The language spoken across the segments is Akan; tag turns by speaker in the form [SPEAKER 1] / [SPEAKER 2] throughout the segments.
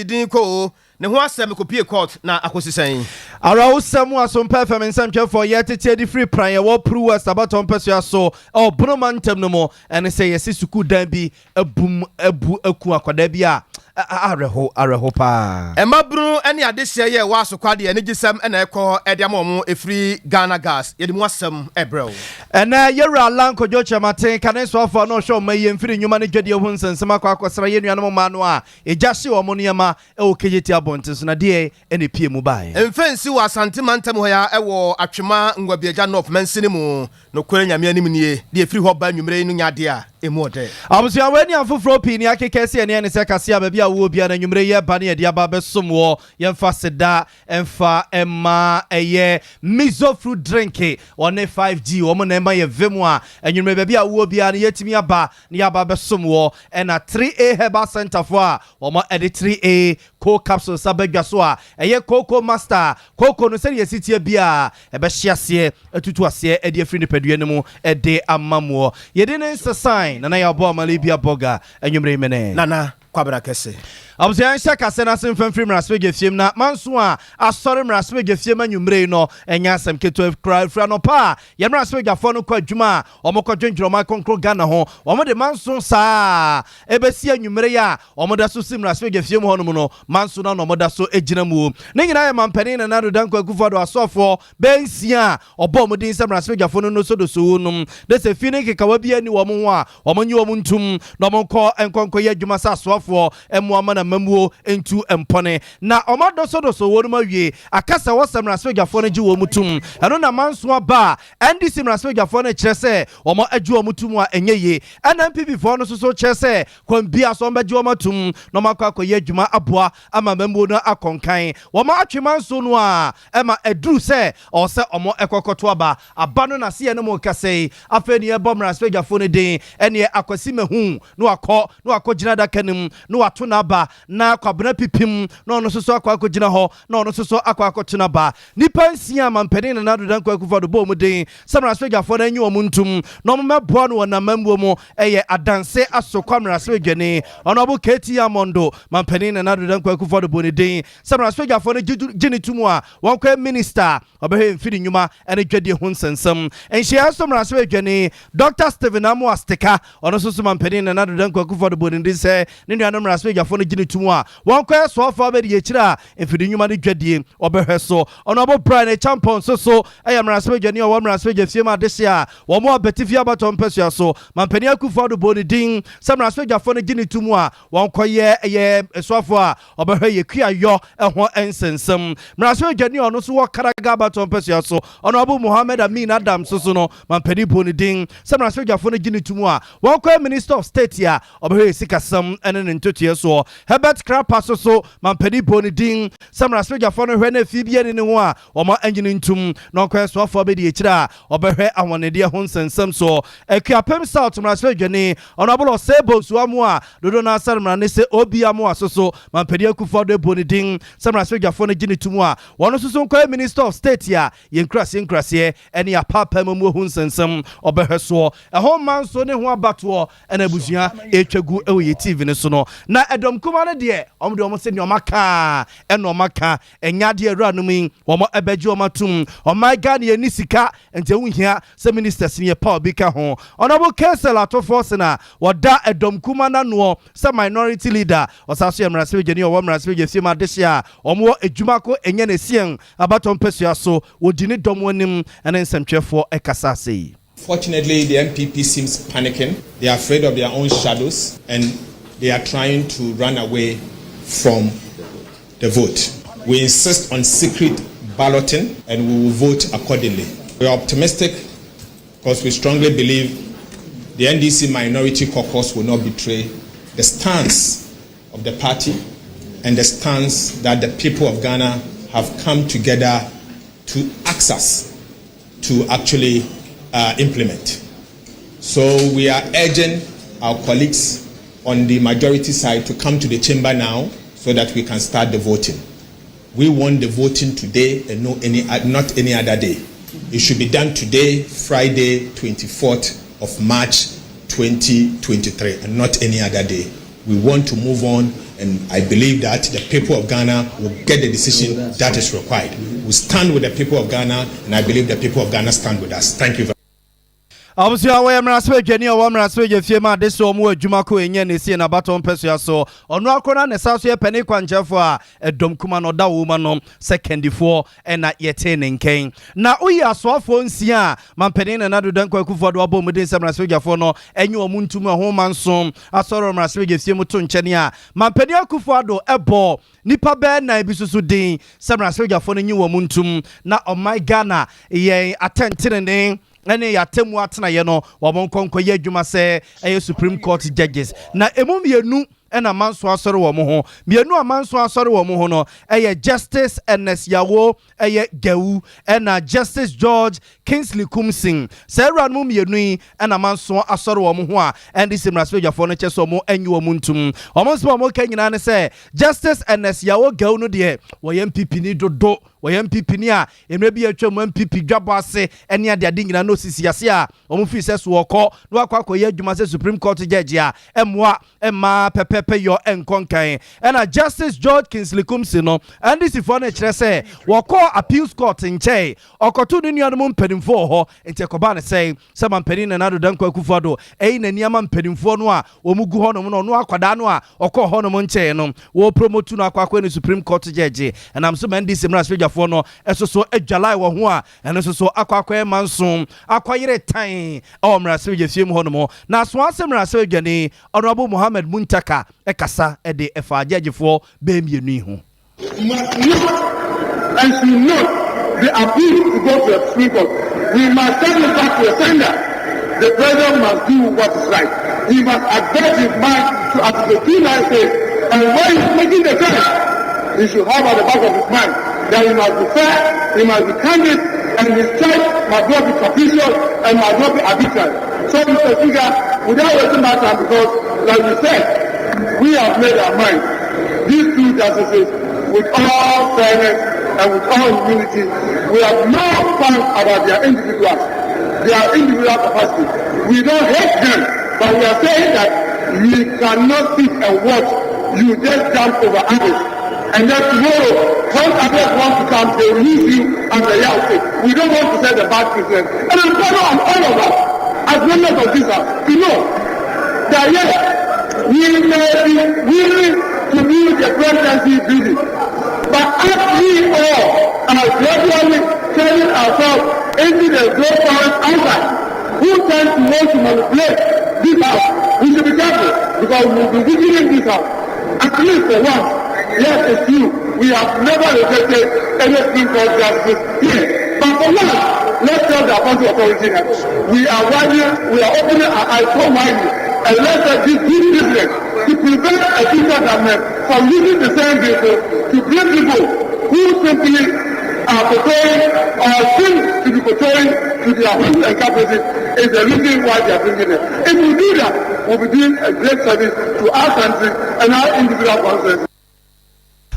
[SPEAKER 1] Din ko ne ho asɛm kɔpie court na akɔsi sɛn?
[SPEAKER 2] Awerɛhosɛm Asompa FM nsɛmtwerɛfoɔ yɛtete adi firi pran yɛwɔ Pru West abatɔ mpɛsoa so ɛwɔ Bonoma ntam no mu ɛne sɛ yɛsi sukuu dan bi abum abu aku akwadaa bi a awerɛho awerɛho paa.
[SPEAKER 1] Mmabunu ne adehyeɛ yɛ wɔ asokwa deɛ anigyesɛm na ɛkɔ ɛde ama wɔn ɛfiri Ghana Gas, yɛde mu asɛm ɛbrɛ wo.
[SPEAKER 2] Ɛnɛ yɛwura Alan Kwadwo Kyerematen, kane soafoɔ a na ɔhwɛ ɔma yie mfiri nnwuma ne dwadie ho nsɛnsɛm, akɔ akɔsra yɛn nuanom mmaa no a egya hye wɔn nneɛma ɛwɔ Kejetia abɔnten so, na deɛ ɛna epie mu baeɛ.
[SPEAKER 1] Mfɛnsi wɔ Asante mantam hɔ ya ɛwɔ Atwema Nwabiagya North mansini mu. Nokorɛ Nyame anim nie, deɛ ɛfiri hɔ ba anwummerɛ yi no nyɛ adeɛ a ɛmu ɔdɛ.
[SPEAKER 2] Abusua, wei ne afoforɔ pii ne akeka si ɛne ɛne sɛ kase a baabi a wowɔ biara no anwummerɛ yi ɛba ne yɛde aba bɛsom wɔ. Yɛmfa seda ɛmfa ɛma ɛyɛ Mizo fruit drink ɔne 5G, wɔn na ɛma yɛ vim a anwummerɛ baabi a wowɔ biara no yɛtumi aba ne yɛaba bɛsom wɔ. Ɛna 3A Herbal Center foɔ a wɔn ɛde 3A co capsules abadwa so a ɛyɛ Coco Master coco no, sɛdeɛ ɛsi tie biara ɛbɛhye aseɛ atutu aseɛ ɛde afiri nipadua no mu ɛde ama muɔ. Yɛde ne nsesan Nana yɛabɔ amale bi abɔga anwummerɛ yi mene
[SPEAKER 1] Nana Kwabena Kɛse.
[SPEAKER 2] Abusua, nhyɛ kase no ase mfa mfiri mmarahyɛbadwa fiem na manso a asɔre mmarahyɛbadwa fiem anwummerɛ yi no ɛnyɛ asɛm ketewa koraa. Ɛfiri anɔpa a yɛn mmarahyɛbadwafoɔ no kɔ adwuma a wɔkɔdwendwene ɔman kronkron Ghana ho, wɔn de manso saa ɛbɛsi anwummerɛ yi a wɔn so si mmarahyɛbadwa fiem hɔnom no, manso no na wɔda so gyina mu. Ne nyinaa yɛ mampanin Nana Addo Dankwa Akufo-Addo asoafoɔ bɛyɛ 6 a ɔbɔ wɔn din sɛ mmarahyɛbadwafoɔ no no so do so nom de sɛ fi ne nkekawa bi ani wɔn ho a wɔn nye wɔn ntum na wɔn nkɔ nkɔnkɔyɛ adwuma sɛ asoafoɔ mmoa ma na mmamuo ntu mpɔne. Na wɔn adɔsɔdɔsɔ wɔn mu awie, aka sɛ wɔsɛ mmarahyɛbadwafoɔ no gye wɔn tum. Ɛno na manso aba a NDC mmarahyɛbadwafoɔ no kyerɛ sɛ wɔn agye wɔn tum a ɛnyɛ yie, ɛna NPP foɔ no nso so kyerɛ sɛ kwan bia so wɔn bɛgye wɔn atum na wɔn akɔ akɔyɛ adwuma aboa ama mmamuo no akɔnkan. Wɔn atwe manso no a ɛma ɛduru sɛ ɔwɔ sɛ ɔmo ɛkɔkɔto aba no n'ase yɛ no mo kasa yi. Afei ne yɛbɔ mmarahyɛbadwafoɔ no din ɛneɛ Akwasi Mahu na wakɔ na wakɔ gyina adaka no mu na wato n'aba, na Kwabena Pipim na ɔno nso so akɔ akɔgyina hɔ na ɔno nso so akɔ akɔto n'aba. Nipa 6 a mampanin Nana Addo Dankwa Akufo-Addo bɔɔ mu din sɛ mmarahyɛbadwafoɔ no anyi wɔn ntum na wɔn mɛboa no wɔ n'amammuo mu ɛyɛ Adanse Asokwa mmarahyɛbadwani Honourable KT Amondo. Mampanin Nana Addo Dankwa Akufo-Addo bɔɔ ne din sɛ mmarahyɛbadwafoɔ no gye ne tom a wɔnkɔyɛ minister ɔbɛhwɛ mfiri nnwuma ne dwadie ho nsɛnsɛm. Nhyiaeɛ so mmarahyɛbadwani Dr Stephen Amoa Stika, ɔno nso so mampanin Nana Addo Dankwa Akufo-Addo bɔɔ ne din sɛ ne nuanom mmarahyɛbadwafoɔ no gye ne tom a wɔnkɔyɛ soafoɔ abɛdi akyire a mfiri nnwuma ne dwadie ɔbɛhwɛ so. Ɔno Brian Acheampong nso so ɛyɛ mmarahyɛbadwani a ɔwɔ mmarahyɛbadwa fie mu adehye a wɔn abɛtifi abatɔ mpɛsua so. Mampanin Akufo-Addo bɔɔ ne din sɛ mmarahyɛbadwafoɔ no gye ne tom a wɔnkɔyɛ ɛyɛ soafoɔ a ɔbɛhwɛ yɛ kuayɔ ɛho nsɛnsɛm. Mmarahyɛbadwani a ɔno nso wɔ Karaga abatɔ mpɛsua so, Honourable Mohammed Amin Adam nso so no, mampanin bɔɔ ne din sɛ mmarahyɛbadwafoɔ no gye ne tom a wɔnkɔyɛ minister of state a ɔbɛhwɛ yɛ sikasɛm ne ne ntotoeɛ soɔ. Herbert Krapa so so mampanin bɔɔ ne din sɛ mmarahyɛbadwafoɔ no hwɛ no afi bi ani ne ho a wɔma anyini ntom na ɔnkɔyɛ soafoɔ bɛdi akyire a ɔbɛhwɛ ahɔnedeɛ ho nsɛnsɛm soɔ. Akuapem South mmarahyɛbadwani Honourable Osei Bonsu a dodo no asare mmara ne sɛ Obi Amoa so so mampanin Akufo-Addo bɔ ne din sɛ mmarahyɛbadwafoɔ no gye ne tom a wɔno nso so nkɔyɛ minister of state a yɛn nkuraseɛ nkuraseɛ ne apaapaa mu ho nsɛnsɛm ɔbɛhwɛ soɔ. Ɛho mma nso ne ho abatoɔ ɛna abusua ɛtwa gu ɛwɔ yɛ TV no so no. Na ɛdɔm kuma no deɛ, ɔmo deɛ ɔmo sɛ nea ɔmo aka ɛna ɔmo aka, ɛnya adeɛ awura nom yi wɔn ɛbɛgye wɔn atum. Ɔman Ghana yɛ ni sika nti ɛho hia sɛ ministers ni yɛ pa obi ka ho. Honourable Cassiel Ato Forson a wɔda ɛdɔm kuma n'anoɔ sɛ minority leader, ɔsan so yɛ mmarahyɛbadwani a ɔwɔ mmarahyɛbadwa fie mu adehye a wɔn wɔ adwuma ko ɛnyɛ n'esiɛn abatɔ mpɛsua so, wɔdi ne dɔm anim ɛne nsɛmtwerɛfoɔ ɛkasa ase yi.
[SPEAKER 3] Fortunately, the NPP seems panicking. They are afraid of their own shadows and they are trying to run away from the vote. We insist on secret balloting and we will vote accordingly. We are optimistic because we strongly believe the NDC minority caucus will not betray the stance of the party and the stance that the people of Ghana have come together to ask us to actually implement. So we are urging our colleagues on the majority side to come to the chamber now so that we can start the voting. We want the voting today and not any other day. It should be done today, Friday, 24th of March 2023, and not any other day. We want to move on And I believe that the people of Ghana will get the decision that is required. We stand with the people of Ghana, and I believe the people of Ghana stand with us. Thank you very
[SPEAKER 2] Abusua, wɔyɛ mmarahyɛbadwani a ɔwɔ mmarahyɛbadwa fie ma adesoa mu adwuma kɔ ɛnyɛ ne sie n'abatɔ mpɛsoa so. Ɔno akoro na ne sa so yɛ panin kwankyerɛfoɔ a ɛdɔm kuma no ɔda wo ma no sɛ kandifoɔ ɛna yɛtee ne nkɛn. Na woyi asoafoɔ 6 a mampanin Nana Addo Dankwa Akufo-Addo abɔ mu den sɛ mmarahyɛbadwafoɔ no ɛnyɛ wɔn ntum ɛho ma nso asɔre mmarahyɛbadwa fie mu to nkyɛn a, mampanin Akufo-Addo ɛbɔ nipa bɛɛ nan bi soso din sɛ mmarahyɛbadwafoɔ no nyi wɔn ntum na ɔman Ghana yɛn atɛntenene ɛne yɛatɛmu atenaeɛ no, wɔn nkɔnkɔ yɛ adwuma sɛ ɛyɛ Supreme Court judges. Na emu mmienu ɛna manso asɔre wɔn ho. Mmienu a manso asɔre wɔn ho no ɛyɛ Justice Ernest Yawo ɛyɛ Gaewu ɛna Justice George Kingsley Koomson. Saa awura no mu mmienu yi ɛna manso asɔre wɔn ho a ɛnde sɛ mmarahyɛbadwafoɔ no kyɛ sɛ wɔn anyi wɔn ntum. Wɔn nso a wɔn ka nyinaa ne sɛ Justice Ernest Yawo Gaewu no deɛ, wɔyɛ NPP ni dodo. Wɔyɛ NPP ni a mmerɛ bi atwa mu NPP dwabɔ ase ne adeade nyinaa na osisi ase a wɔn firi sɛ so wɔkɔ na wakɔ akɔyɛ adwuma sɛ Supreme Court judge a ɛmmoa mmaa pɛpɛpɛ yɔ nkɔ nkan. Ɛna Justice George Kingsley Koomson no, NDC foɔ no kyerɛ sɛ wɔkɔ Appeals Court nkyɛn, ɔkɔto ne nuanom mpanimfoɔ wɔ hɔ. Nti ɛkɔbaa ne sɛn sɛ mampanin Nana Addo Dankwa Akufo-Addo ɛyi n'ani mpanimfoɔ no a wɔn gu hɔnom no, ɔno akwadaa no a ɔkɔɔ hɔnom nkyɛn no, wɔ promote no akɔ akɔ ne Supreme Court judge. Ɛnam so ma NDC mmarahyɛbadwafoɔ no ɛso so adwalae wɔ ho a ɛno nso so akɔ akɔyɛ manso akɔyere tan ɛwɔ mmarahyɛbadwa fie mu hɔnom. Na asoase mmarahyɛbadwani Honorable Mohammed Muntaka ɛkasa ɛde ɛfa agyagyefoɔ bɛɛ mmienu yi ho.
[SPEAKER 4] Must not and should not be appealed to go to the Supreme Court. We must send it back to the sender. The president must do what is right. He must advert his mind to Article 296, and when he's making the choice, he should have at the back of his mind that he must be fair, he must be candid, and his choice must not be capricious and must not be arbitrary. So, Mr. Speaker, without wasting my time, because, like we said, we have made our mind. These two justices, with all fairness and with all humility, we have no qualms about their individuals, their individual capacity. We don't hate them, but we are saying that we cannot sit and watch you just jump over others. And then tomorrow, when others want to come, they will use you as a yardstick. We don't want to set the bad precedent. And I'm calling on all of us, as members of this house, to know that yes, we may be willing to build the presidency building. But as we all are gradually turning ourselves into the great powers outside, who tend to want to manipulate this house, we should be careful because we will be weakening this house. At least for once, yes, it's true, we have never rejected any Supreme Court justice here. But for once, let's tell the appointing authority that we are widening, we are opening our eyes so widely, and let's let this good business to prevent a future government from using the same vehicle to bring people who simply are portraying or seem to be portraying to their whims and caprices is the reason why they are bringing it. If we do that, we'll be doing a great service to our country and our individual concerns.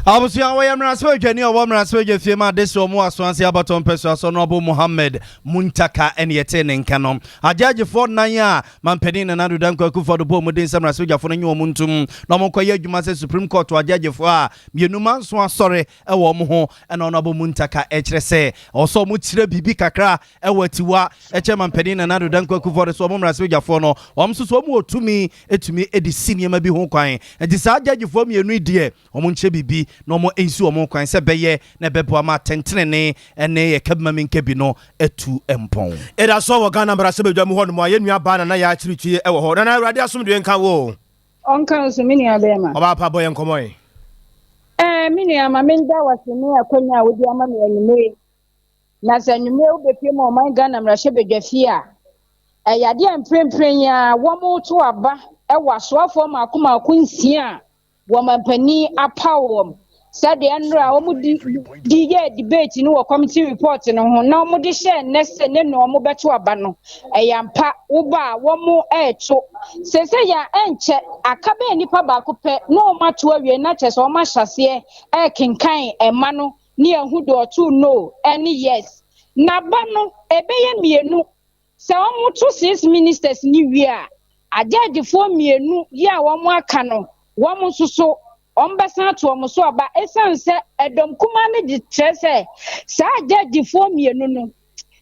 [SPEAKER 2] Abusua, wɔyɛ mmarahyɛbadwani a ɔwɔ mmarahyɛbadwa fie mu ade sɛ ɔmo asoase abatɔ mpɛ so, Honorable Mohammed Muntaka ɛne yɛte ne nka no. Agyagyefoɔ nan a mampanin Nana Addo Dankwa Akufo-Addo bɔ ɔmo den sɛ mmarahyɛbadwafoɔ no nye wɔn ntom na ɔmo nkɔyɛ adwuma sɛ Supreme Court agyagyefoɔ a mmienu manso asɔre ɛwɔ ɔmo ho, ɛna Honorable Muntaka ɛkyerɛ sɛ ɔsɛ ɔmo kyerɛ biribi kakra ɛwɔ atiwa ɛkyɛ mampanin Nana Addo Dankwa Akufo-Addo so ɔmo mmarahyɛbadwafoɔ no, ɔmo nso so ɔmo wɔ tumi etumi edi si nneɛma bi ho kwan. Nti saa agyagyefoɔ mmienu yi deɛ, ɔmo nkyɛ biribi na ɔmo nsi ɔmo kwan sɛ bɛyɛ na ɛbɛboa ma atɛntenene ɛne yɛka bi ma mi nka bi no atu mpɔn.
[SPEAKER 1] Ɛda so wɔ Ghana mmarahyɛbadwa mu hɔ nom a yɛn nua baa Nana yɛ akyirikyie ɛwɔ hɔ. Nana, Awurade asomdwe nka wo.
[SPEAKER 5] Ɔnka nso, me nua bɛrima.
[SPEAKER 1] Ɔbaa pa, bɔ yɛn nkɔmmɔ yi.
[SPEAKER 5] Me nua, ma menda wase ne akonnwa a wode ama me anwummerɛ yi. Na sɛ anwummerɛ wobɛpie mu ɔman Ghana mmarahyɛbadwa fie a, ɛyɛ adeɛ a mprempren yi a wɔmoto aba ɛwɔ asoafoɔ mmaako mmaako 6 a wɔmampanin apaw wɔn sɛdeɛ nnora a wɔn di yɛ debate no wɔ committee report no ho na wɔn de hyɛ nnɛ sɛ ne na wɔn bɛto aba no. Ɛyɛ ampa, woba a wɔn ɛreto sese yɛ a ɛnkyɛ aka bɛyɛ nipa baako pɛ na wɔn ato awie, na kyerɛ sɛ wɔn ahyɛ aseɛ ɛrekenkan ɛma no ne ehu deɛ ɔto no ɛne yes. N'aba no ɛbɛyɛ mmienu sɛ wɔn to six ministers ni wie a, agyagyefoɔ mmienu yi a wɔn aka no, wɔn nso so. Wɔbɛsan ato wɔn so aba esiane sɛ ɛdɔm kumaa no gye kyerɛ sɛ saa gyɛɛgyefoɔ mmienu no,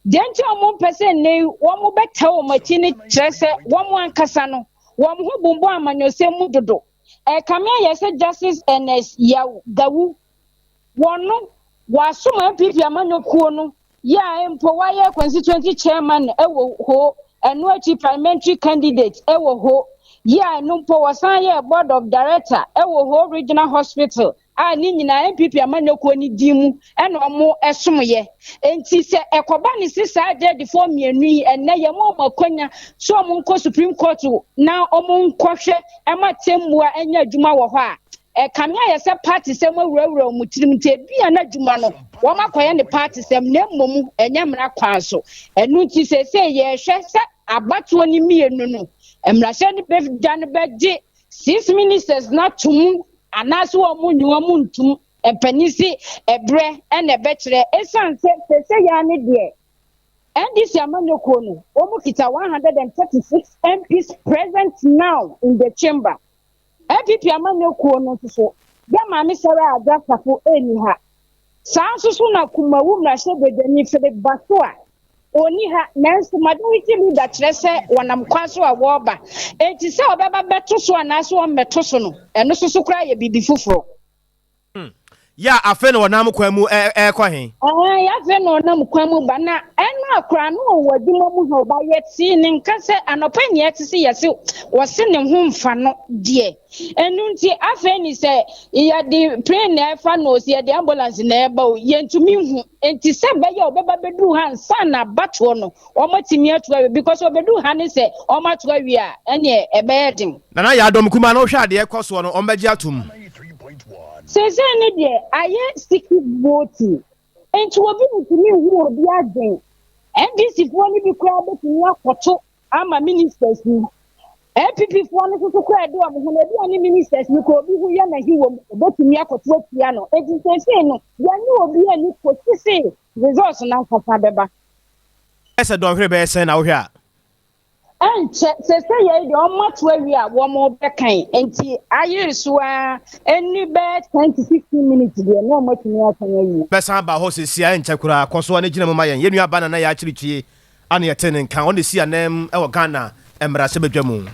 [SPEAKER 5] deɛ nti a wɔmpɛ sɛ nnɛ yi wɔbɛtaa wɔn akyi no kyerɛ sɛ wɔn ankasa no, wɔn ho bumbɔ amanyɔsɛm mu dodo. Ɛrekame ayɛ sɛ Justice Ernest Yaw Gawu, wɔn no, wɔasom NPP amanyɔkuo no yɛ a mpo wayɛ constituency chairman wɔ ho, ɛno akyi parliamentary candidate wɔ ho, yɛ a ɛno mpo wɔsan yɛɛ board of director wɔ Ho Regional Hospital a ne nyinaa NPP amanyɔkuo no din mu na wɔn somyɛ. Enti sɛ ɛkɔba ne se saa judgefoɔ mmienu yi ɛnnɛ yɛma wɔn akwanya sɛ wɔn nkɔ Supreme Court na wɔn nkɔhwɛ ma temmua nyɛ adwuma wɔ hɔ a, Ɛkame ayɛ sɛ paatesɛm awurawura wɔn tirim nti ebia na adwuma no wɔakɔyɛ no paatesɛm na mmom ɛnyɛ mmara kwan so. Ɛno nti seesei yɛrehwɛ sɛ abatoɔ no mmienu no mmarahyɛbadwa no bɛgye six ministers no ato mu anaasɛ wɔn nnye wɔn ntom. Mpanin se ɛberɛ na ɛbɛkyerɛ esiane sɛ seesei ara ne deɛ NDC amanyɔkuo no wɔkita 136 MPs present now in the chamber. NPP amanyɔ kuo no nso so, yɛn maame Sarah Adwoa Safo nni ha. Saa nso so na Kumawu mmarahyɛbadwani Philip Basoah ɔnni ha, nanso majority leader kyerɛ sɛ wɔnam kwan so a wɔreba. Enti sɛ ɔbɛba bɛto so anaasɛ ɔmmɛto so no, ɛno nso so koraa yɛ biribi foforɔ.
[SPEAKER 1] Hmm. Yɛ a afei na ɔnam kwan mu ɛrekɔ he?
[SPEAKER 5] Ɛɛ, afei na ɔnam kwan mu ba, na ɛno akora no wɔ adwuma mu ha ɔba. Yɛtee ne nka sɛ anɔpa nyɛ te sɛ yɛse wɔse ne ho mfa no deɛ. Ɛno nti afei ni sɛ yɛde plane na ɛfa no o, sɛ yɛde ambulance na ɛba o, yɛntumi nhu. Nti sɛ bɛyɛ ɔbɛba bɛduru ha ansa na abatoɔ no wɔatumi ato awie, because ɔbɛduru ha ne sɛ wɔato awie a, ɛneɛ ɛbɛyɛ den.
[SPEAKER 1] Nana Yaadom Kumaa no wohwɛ a deɛ ɛkɔ soɔ no wɔbɛgye atom?
[SPEAKER 5] Seesei no deɛ ayɛ secret voting nti obi ntumi nhu obi adwen. NDC foɔ no bi koraa bɛtumi akɔto ama ministers yi. NPP foɔ no nso so koraa ɛde wɔn ho no ebi a ne ministers no koraa obi ho yɛ n'ahi wɔ mu obɛtumi akɔto atia no. Nti seesei no yɛne obi ani kɔsi se results no ankasa bɛba.
[SPEAKER 1] Sɛ dɔnhwere bɛyɛ sɛn na wohwɛ a?
[SPEAKER 5] Ɛnkyɛ, seesei yei deɛ wɔato awie a wɔrebɛkan, nti ayere so ara ɛnni bɛyɛ 10 to 15 minutes deɛ na wɔatumi akan awie.
[SPEAKER 1] Bɛsan aba hɔ seesei a ɛnkyɛ koraa. Kɔ so ara na gyina mu ma yɛn. Yɛn nua ba Nana Yaa Akyirikyie a na yɛte ne nka. Ɔno na ɛsi ananmu wɔ Ghana mmarahyɛbadwa mu.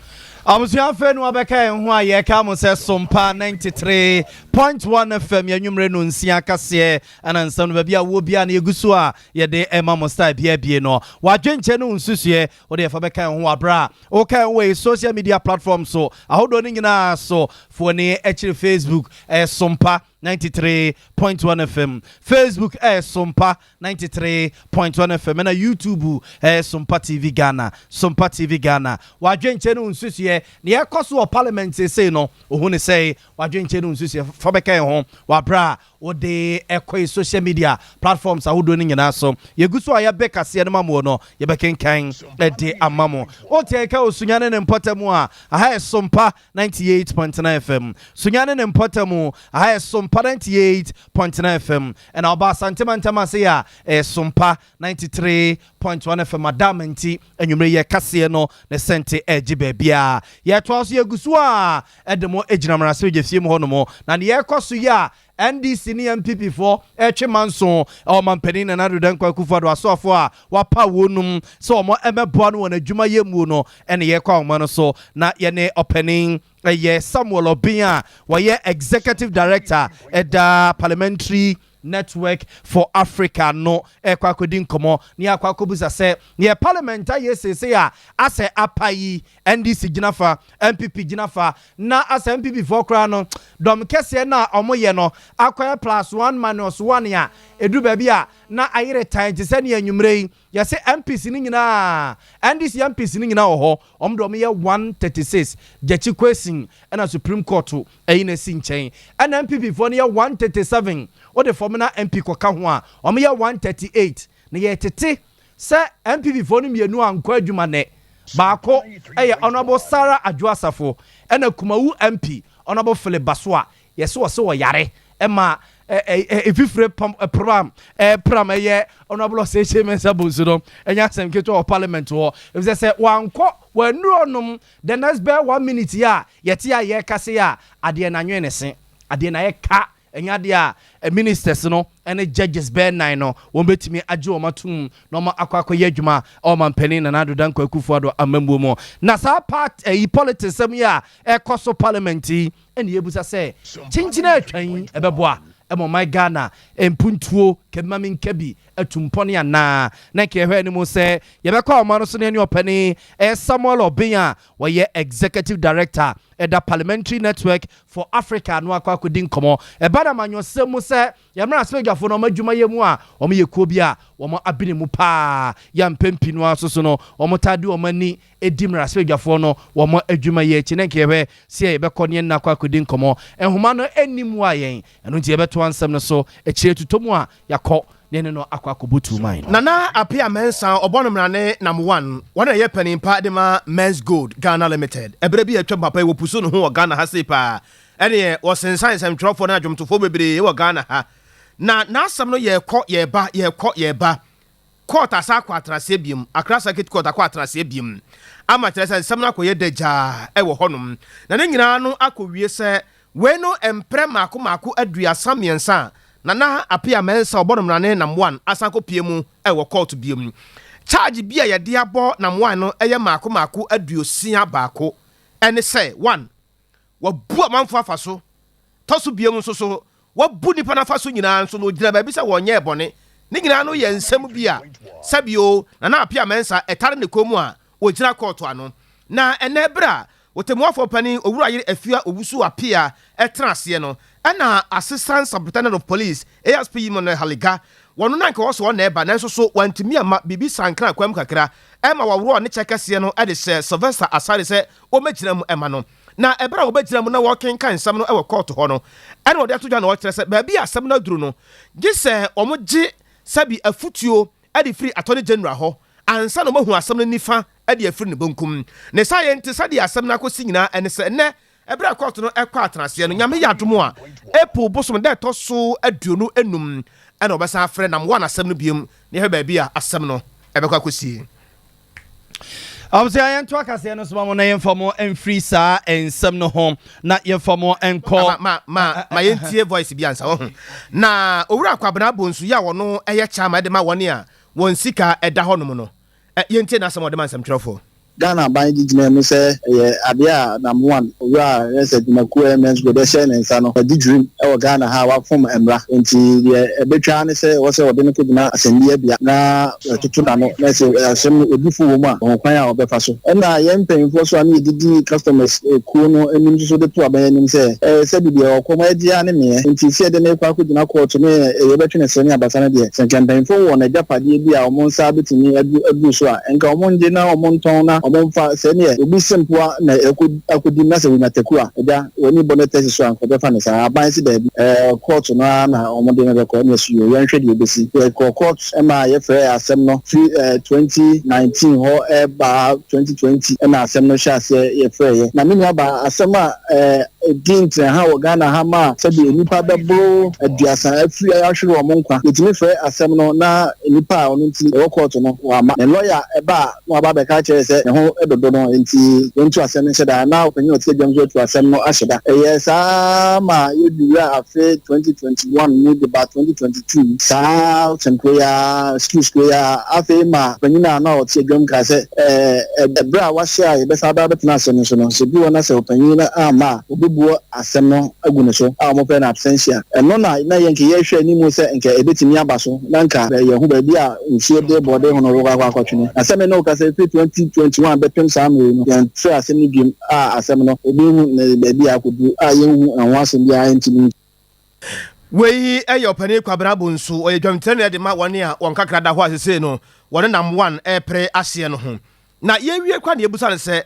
[SPEAKER 2] Abusua afei na wabɛka yɛn ho a yɛka mo sɛ Sompa 93.1 FM yɛn anwummere no nsia kaseɛ ɛna nsɛm no baabi a wowɔ biara no yɛgu so a yɛde ɛma mo style biara bie no wadwenkyɛ ne wo nsusuɛ wode ɛfa bɛka yɛn ho wɔ aberɛ a woka yɛn ho wɔ yɛ social media platform so ahodoɔ no nyinaa so fo ani akyiri Facebook ɛyɛ Sompa 93.1 FM Facebook ɛyɛ Sompa 93.1 FM ɛna YouTube ɛyɛ Sompa TV Ghana Sompa TV Ghana wadwenkyɛ ne wo nsusuɛ nea ɛkɔ so wɔ parliament seesei no ohu ne sɛ wadwenkyɛ ne wo nsusuɛ fa bɛka yɛn ho wɔ aberɛ a Wode kɔ yɛ social media platforms ahodoɔ no nyinaa so. Yɛgu so a yɛbɛ kaseɛ no ma moɔ no, yɛbɛkenkan de ama mo. Wote yɛn ka wɔ Sunyani ne mpɔtamu a, aha yɛ Sompa 98.9 FM. Sunyani ne mpɔtamu, aha yɛ Sompa 98.9 FM. Ɛna ɔba Asante mantam ase a, ɛyɛ Sompa 93.1 FM. Adama nti, anwummere yɛ kaseɛ no ne sɛnte ɛregye baabiara. Yɛtoa so, yɛgu so a de mo gyina mmarahyɛbadwa fie mu hɔ nom. Na nea ɛrekɔ so yi a NDC ne NPP foɔ retwe manso wɔ Ɔmanpanin Nana Addo Dankwa Akufo-Addo asoafoɔ a wapaw wɔn nom sɛ wɔn mmɛboa no wɔ n'adwuma yɛ muo no ne yɛrekɔ ahoma no so na yɛne ɔpanin ɛyɛ Samuel Obeng a wɔyɛ Executive Director ɛda Parliamentary Network for Africa no rekɔ akɔdi nkɔmmɔ na yɛakɔ akɔbisa sɛ neɛ parliament ayɛ seesei a asɛ apa yi NDC gyina fa, NPP gyina fa, na asɛ NPP foɔ koraa no dɔm kɛseɛ no a wɔyɛ no akɔyɛ plus one minus one a ɛduru baabi a na ayere tan te sɛ neɛ anwummerɛ yi yɛse MPs no nyinaa NDC MPs no nyinaa wɔ hɔ wɔn de wɔn yɛ 136 Gyakye Quayson ɛna Supreme Court ayi no asi nkyɛn ɛna NPP foɔ no yɛ 137 wode fam na MP kɔka ho a wɔn yɛ 138 na yɛtete sɛ NPP foɔ no mmienu ankɔ adwuma nɛ baako ɛyɛ Honourable Sarah Adwo Asafo ɛna Kumawu MP Honourable Philip Basoa yɛse wɔse wɔyare ɛma ɛfifire pam pram pram ɛyɛ Honourable Osei Kyei Mensah Bonsu no ɛnyɛ asɛm ketewa wɔ parliament hɔ efisɛ sɛ wankɔ wannuru ɔnom the next bɛyɛ one minute yi a yɛte a yɛrekasa yi a adeɛ no anwene ne se. Adeɛ na ayɛ ka, ɛnyɛ adeɛ a ministers no ne judges bɛyɛ nan no wɔn bɛtumi agye wɔn atom na wɔn akɔ akɔyɛ adwuma ɛwɔ mampanin Nana Addo Dankwa Akufo-Addo amammuo mu. Na saa part ɛyi politics sɛm yi a ɛkɔ so parliament yi, ɛna yɛbusa sɛ kyenkyene atwa yi ɛbɛboa ɛma ɔman Ghana mpuntuo kɛbima mi nka bi atu mpɔne anaa? Na nka yɛhwɛ anim sɛ yɛbɛkɔ ɔma no so ne ɛne ɔpani ɛyɛ Samuel Obeng a wɔyɛ executive director ɛda Parliamentary Network for Africa no akɔ akɔdi nkɔmmɔ. Ɛba na amanyɔsɛm mu sɛ yɛmmerɛ asɛmadwafoɔ no ɔma adwumayɛ mu a wɔn yɛ kuo bi a wɔn abene mu paa yɛ mpɛmpi no aso so no, wɔn taa de wɔn ani edi mmerɛ asɛmadwafoɔ no wɔn adwumayɛ akyi. Ne nka yɛhwɛ sɛ yɛbɛkɔ ne yɛn akɔ akɔdi nkɔmmɔ. Nhoma no anim a yɛn ɛno nti yɛbɛto ansɛm no so akyire tutɔ mu a yɛakɔ ne ne no akɔ akɔbɔ tu man no.
[SPEAKER 1] Nana Apia Mensa, ɔbɔ no mmerane nam one wɔn a ɛyɛ panimpa de ma Menzgold Ghana Limited. Ɛberɛ bi a atwam papa yi, wɔpusu ne ho wɔ Ghana ha sei paa, ɛneɛ wɔsensan nsɛmtwerɛfoɔ ne adwomtofoɔ bebree wɔ Ghana ha, na n'asɛm no yɛrekɔ yɛreba, yɛrekɔ yɛreba, court asa akɔ atenaseɛ biom. Accra Circuit Court akɔ atenaseɛ biom ama kyerɛ sɛ nsɛm no akɔyɛ dagyaa ɛwɔ hɔnom, na ne nyinaa no akɔwie sɛ wei no mprɛ maako maako 33 a Nana Apia Mensa, ɔbɔ no mmerane nam one, asan kɔpie mu ɛwɔ court biom. Charge bi a yɛde abɔ nam one no ɛyɛ maako maako 61, ɛne sɛ one, wabu amanfo afa so. Tɔ so biom nso so, wabu nipa n'afa so nyinaa nso na ogyina baabi sɛ wɔnyɛ bɔne. Ne nyinaa no yɛ nsɛm bi a sɛbio Nana Apia Mensa ɛtare ne kɔn mu a wɔgyina kɔɔto ano. Na ɛnɛ berɛ a wɔtɛmuafoɔ panin Owura Yere Afia Owusu Apia ɛtena aseɛ no, ɛna Assistant Superintendent of Police, ASP Emmanuel Haligah, wɔno na nka wɔ so ɔna ɛba, nanso so wantumi ama biribi sankra kwam kakra ɛma wɔworɔ ne kyɛ kɛseɛ no ɛde hyɛ Sylvester Asare sɛ wɔmɛgyina mu ɛma no. Na ɛberɛ a wɔbɛgyina mu na wɔkenkan nsɛm no ɛwɔ kɔɔto hɔ no, ɛna wɔde ato dwa na wɔkyerɛ sɛ baabi a asɛm no aduru no, gye sɛ wɔn gye sɛbi afutuo ɛde firi Attorney General hɔ ansa na wɔahu asɛm no nifa ɛde afiri ne bonkum. Ne saa yɛ nti, sɛdeɛ asɛm no akɔsi nyinaa ɛne sɛ ɛnɛ ɛberɛ a kɔɔto no ɛkɔ atenaseɛ no, Nyame yɛ adom a, April bosom da ɛtɔ so 25 ɛna wɔbɛsan afrɛ nam wɔn asɛm no biom na yɛhwɛ baabi a asɛm no ɛbɛkɔ akɔsie.
[SPEAKER 2] Abusua, yɛnto akaseɛ no soma mo na yɛmfa mo mfiri saa nsɛm no ho na yɛmfa mo nkɔ.
[SPEAKER 1] Ma yɛntie voice bi ansa wɔ ho. Na Owura Kwabena Bonsu yi a wɔno ɛyɛ chairman de ma wɔne a wɔn sika ɛda hɔnom no, yɛntie n'asɛm a ɔde ma nsɛmtwerɛfoɔ.
[SPEAKER 6] Ghana aban gye gyina mu sɛ ɛyɛ adeɛ a nam one owura a ɛyɛ sɛ dwumakuo a Menzgold ɛhyɛ ne nsa no adi dwirim ɛwɔ Ghana ha a wafom mmara, nti deɛ ɛbɛtwa ne sɛ ɛwɔ sɛ ɔde no kɔgyina asɛnniabea na ɛtoto n'ano, na sɛ asɛm no ɔdi fo wɔ mu a, ɔho kwan a ɔbɛfa so. Ɛna yɛn mpanyinfoɔ so a ne yɛdidi customers kuo no anim nso so de to aban anim sɛ sɛbi deɛ ɔkɔm agye ne meɛ, nti sɛ yɛde ne kɔ akɔgyina court ne yɛbɛtwe ne sere ne abasa no deɛ, sɛ nka mpanyinfoɔ wɔ n'agyapadeɛ bi a ɔmo nsa bɛtumi aduru so a, nka ɔmo ngye na ɔmo ntɔn na ɔmo mfa sɛ neɛ obi sempoa na ɛkɔ akɔdi na sɛ wonya taku a agya wɔni bɔ ne tɛsi so a, nka ɔbɛfa ne saa. Aban si daabi, court no ara na ɔmo de no bɛkɔ ne ɛso yɛ. Yɛnhwɛ deɛ ɛbɛsi. Yɛkɔ court ma yɛfrɛ asɛm no firi 2019 hɔ ɛba 2020 ɛna asɛm no hyɛ aseɛ yɛfrɛ yɛ. Na me nua ba, asɛm a ɛdi ntena ha wɔ Ghana ha ma sɛbi nnipa bɛboro 30 afiri ahwere wɔn nkwa, yɛtumi frɛ asɛm no na nnipa a ɔno nti ɛwɔ court no wama ne lɔya ɛba a na waba abɛka kyerɛ sɛ ne ho dodo no, nti yɛntu asɛm no nhyɛ da, na ɔpanyin a ɔte adwam nso atu asɛm no ahyɛ da. Ɛyɛ saa ma yɛduru afe 2021 mu de ba 2022, saa sɛmkuro yi ara, excuse kuro yi ara. Afei ma panyin a na ɔte adwam kaa sɛ ɛberɛ a wahyɛ a yɛbɛsan aba abɛtena asɛm no so no, sɛ bi wɔ na sɛ ɔpanyin no amma a, wɔbɛbua asɛm no agu ne so a wɔfrɛ no absentia. Ɛno na yɛn nka yɛhwɛ anim sɛ nka ɛbɛtumi aba so na nka yɛho baabi a nsuo de bɔde ho no wɔkɔ akɔ akɔtwene. Na sɛ me ne wo kasa, ɛfiri 2021 bɛpem saa mmerɛ yi no, yɛnfrɛ asɛm no biom a asɛm no obi hu ne baabi a akɔduru a yɛnhu ɛho asɛm biara ntumi.
[SPEAKER 1] Wei yɛ ɔpanin Kwabena Bonsu, ɔyɛ dwamtirani de ma wɔne a wɔn kakra da hɔ a sesei no wɔne nam one ɛrepere aseɛ no ho. Na yɛwie kwa na yɛbusa no sɛ,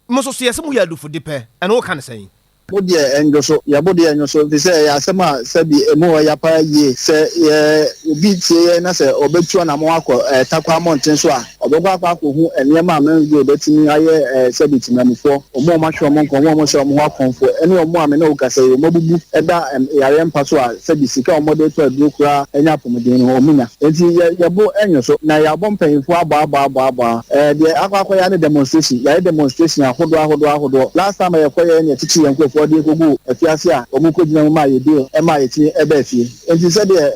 [SPEAKER 1] mo nso so yɛsɛ moyɛ adufode pɛ, ɛno woka no sɛn?
[SPEAKER 6] Mo deɛ ɛndwo so, yɛbo deɛ ɛnwo so, ɛfiri sɛ ɛyɛ asɛm a sɛbi emu wɔ ya paa yie. Sɛ yɛ obi tie yɛn na sɛ ɔbɛtu anamɔn akɔ Tarkwa mmɔnten so a, ɔbɛkɔ akɔhu nneɛma a Menzgold bɛtumi ayɛ sɛbi temamufoɔ, wɔn a wɔahwɛ wɔn nkwa, wɔn a wɔhyɛ wɔn ho akɔmfo, ɛne wɔn a me ne wo kasa yi, wɔn abubu da yareɛ mpa so a sɛbi sika a wɔde tɔ aduro koraa nya apɔmuden no, wɔn nya. Enti yɛ yɛbo ɛnwo so, na yɛabɔ mpanyinfoɔ abɔ abɔ abɔ abɔ a, deɛ akɔ akɔyɛ ne demonstration, yɛayɛ demonstration ahodoɔ ahodoɔ ahodoɔ. Last time a yɛkɔyɛ ne yɛkyekye yɛn nkurɔfoɔ. nkurɔfoɔ de kɔgu afiase a wɔkɔgyina mu maa yɛ bail maa yɛtumi baa fie. Enti sɛdeɛ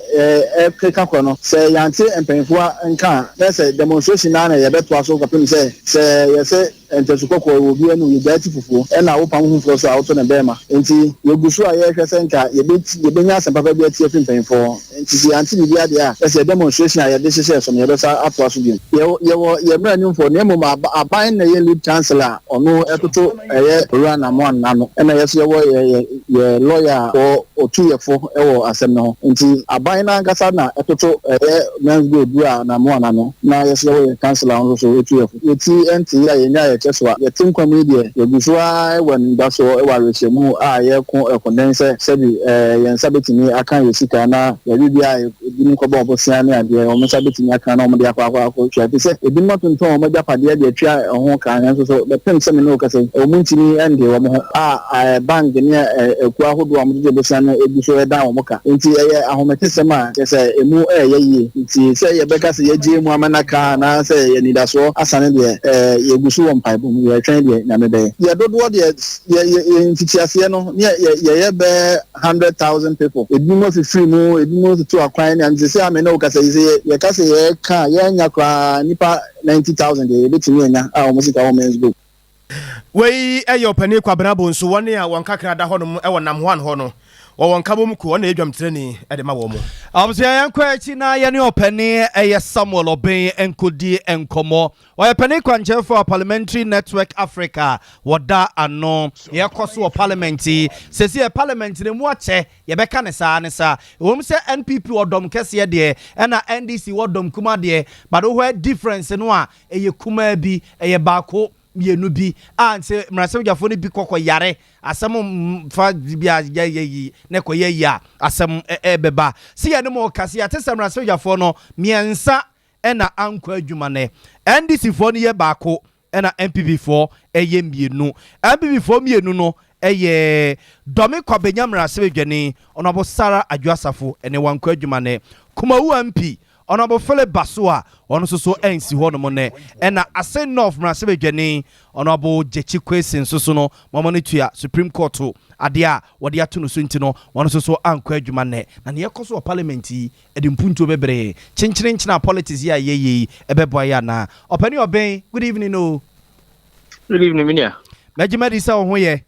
[SPEAKER 6] ɛrekeka kɔ no, sɛ yɛante mpanyinfoɔ nka a, na sɛ demonstration no ara na yɛbɛtoa so kɔpem sɛ sɛ yɛsɛ ntasu kɔkɔɔ wɔ obi anum, yɛgyae ti fufuo, ɛna wopam ho foforɔ so a woto no bɛɛma. Enti yɛgu so a yɛrehwɛ sɛ nka yɛbɛnya asɛm papa bi ate afiri mpanyinfoɔ hɔ. Enti sɛ yɛante biribiara deɛ a, na sɛ demonstration a yɛde hyehyɛɛ so no yɛbɛsa atoa so bio. Yɛwɔ yɛn mmaranimfoɔ na mmom aban na ɛyɛ lead counsel a ɔno ɛtoto ɛyɛ Owura Anamoah ano, ɛna yɛso yɛwɔ yɛ lawyer a ɔtu yɛ fo wɔ asɛm no ho. Nti aban no ankasa na ɛtoto ɛyɛ Menzgold Wura Anamoah ano, na yɛso yɛwɔ yɛn counsel a ɔno nso so ɛtu yɛ fo. Yɛti ɛnte a yɛnya yɛkyɛ so a yɛte nkwa mu yi deɛ, yɛgu so ara wɔ anidasoɔ wɔ awerɛhyɛmu a yɛreko ɛkoden sɛ sɛbi yɛn nsa bɛtumi aka yɛn sika na baabi biara a ebinom kɔbɔ bosea ne adeɛ wɔn nsa bɛtumi aka na wɔde akɔ akɔ akɔtua ɛfiri sɛ ebinom atontɔn wɔn agyapadeɛ de atua ɛho ka, nanso so bɛpem sɛ me ne wo kasa yi wɔn ntumi nde wɔn ho a bank ne akuo ahodoɔ a wɔgyegye bosea no gu so dan wɔn ka. Nti ɛyɛ ahometesɛm a kyerɛ sɛ ɛmu ɛyɛ yie. Nti sɛ yɛbɛka sɛ yɛagye mu ama no aka anaasɛ yɛn anidasoɔ asane deɛ, yɛgu so wɔ mpaebɔ mu, yɛretwɛn deɛ Nyame bɛyɛ. Yɛ dodoɔ deɛ, yɛ yɛ yɛ mfitiaseɛ no, ne yɛ yɛyɛ bɛyɛ 100,000 people. Ebinom afifiri mu, ebinom atutu akwan ne ade. Seesei a me ne wo kasa yi, sɛ yɛ yɛka sɛ yɛreka a, yɛannya koraa nnipa 90,000 deɛ yɛbɛtumi anya a wɔn sika wɔ Men's Group.
[SPEAKER 1] Wei yɛ Ɔpanin Kwabena Bonsu, wɔn a wɔn kakra da hɔnom wɔ Namhoan hɔ no, wɔwɔ nkabom kuo, ɔno na ɛyɛ dwamtirani de ma wɔn.
[SPEAKER 2] Abusua yɛnkɔ akyi na yɛne ɔpanin ɛyɛ Samuel Obeng nkɔdi nkɔmmɔ. Ɔyɛ panin kwankyerɛfoɔ a Parliamentary Network Africa wɔda ano. Nea ɛkɔ so wɔ parliament yi, seesei parliament no emu akyɛ, yɛbɛka no saa ne saa. Ɛwom sɛ NPP wɔ dɔm kɛseɛ deɛ, ɛna NDC wɔ dɔm kumaa deɛ, but wohwɛ difference no a, ɛyɛ kumaa bi, ɛyɛ baako, mmienu bi a nti mmarahyɛbadwafoɔ no bi kɔ kɔ yare, asɛm mfa bi a yɛyɛ yi na ɛkɔyɛ yi a, asɛm ɛbɛba. Se yɛne mo rekasa yi, yɛate sɛ mmarahyɛbadwafoɔ no mmiɛnsa na ankɔ adwuma nnɛ. NDC foɔ no yɛ baako ɛna NPP foɔ yɛ mmienu. NPP foɔ mmienu no yɛ Dɔme Kwabenya mmarahyɛbadwani Honourable Sarah Adwo Asafo ɛnɛ wankɔ adwuma nnɛ. Kumawu MP Honourable Philip Basoa ɔno nso so ansi hɔ nom nnɛ. Ɛna Asen North mmarahyɛbadwani Honourable Gyekye Quayson nso so no wɔama no tua Supreme Court adeɛ a wɔde ato no so nti no ɔno nso so ankɔ adwuma nnɛ. Na nea ɛkɔ so wɔ parliament yi Ɛde mpuntuo bɛbrɛ yɛn. Kyenkyerenkyene a politics yi a yɛyɛ yi ɛbɛboa yɛn anaa? Ɔpanin Ɔbɛn, good evening o.
[SPEAKER 7] Good evening, me nua.
[SPEAKER 2] Mɛgye madi sɛ wo ho yɛ.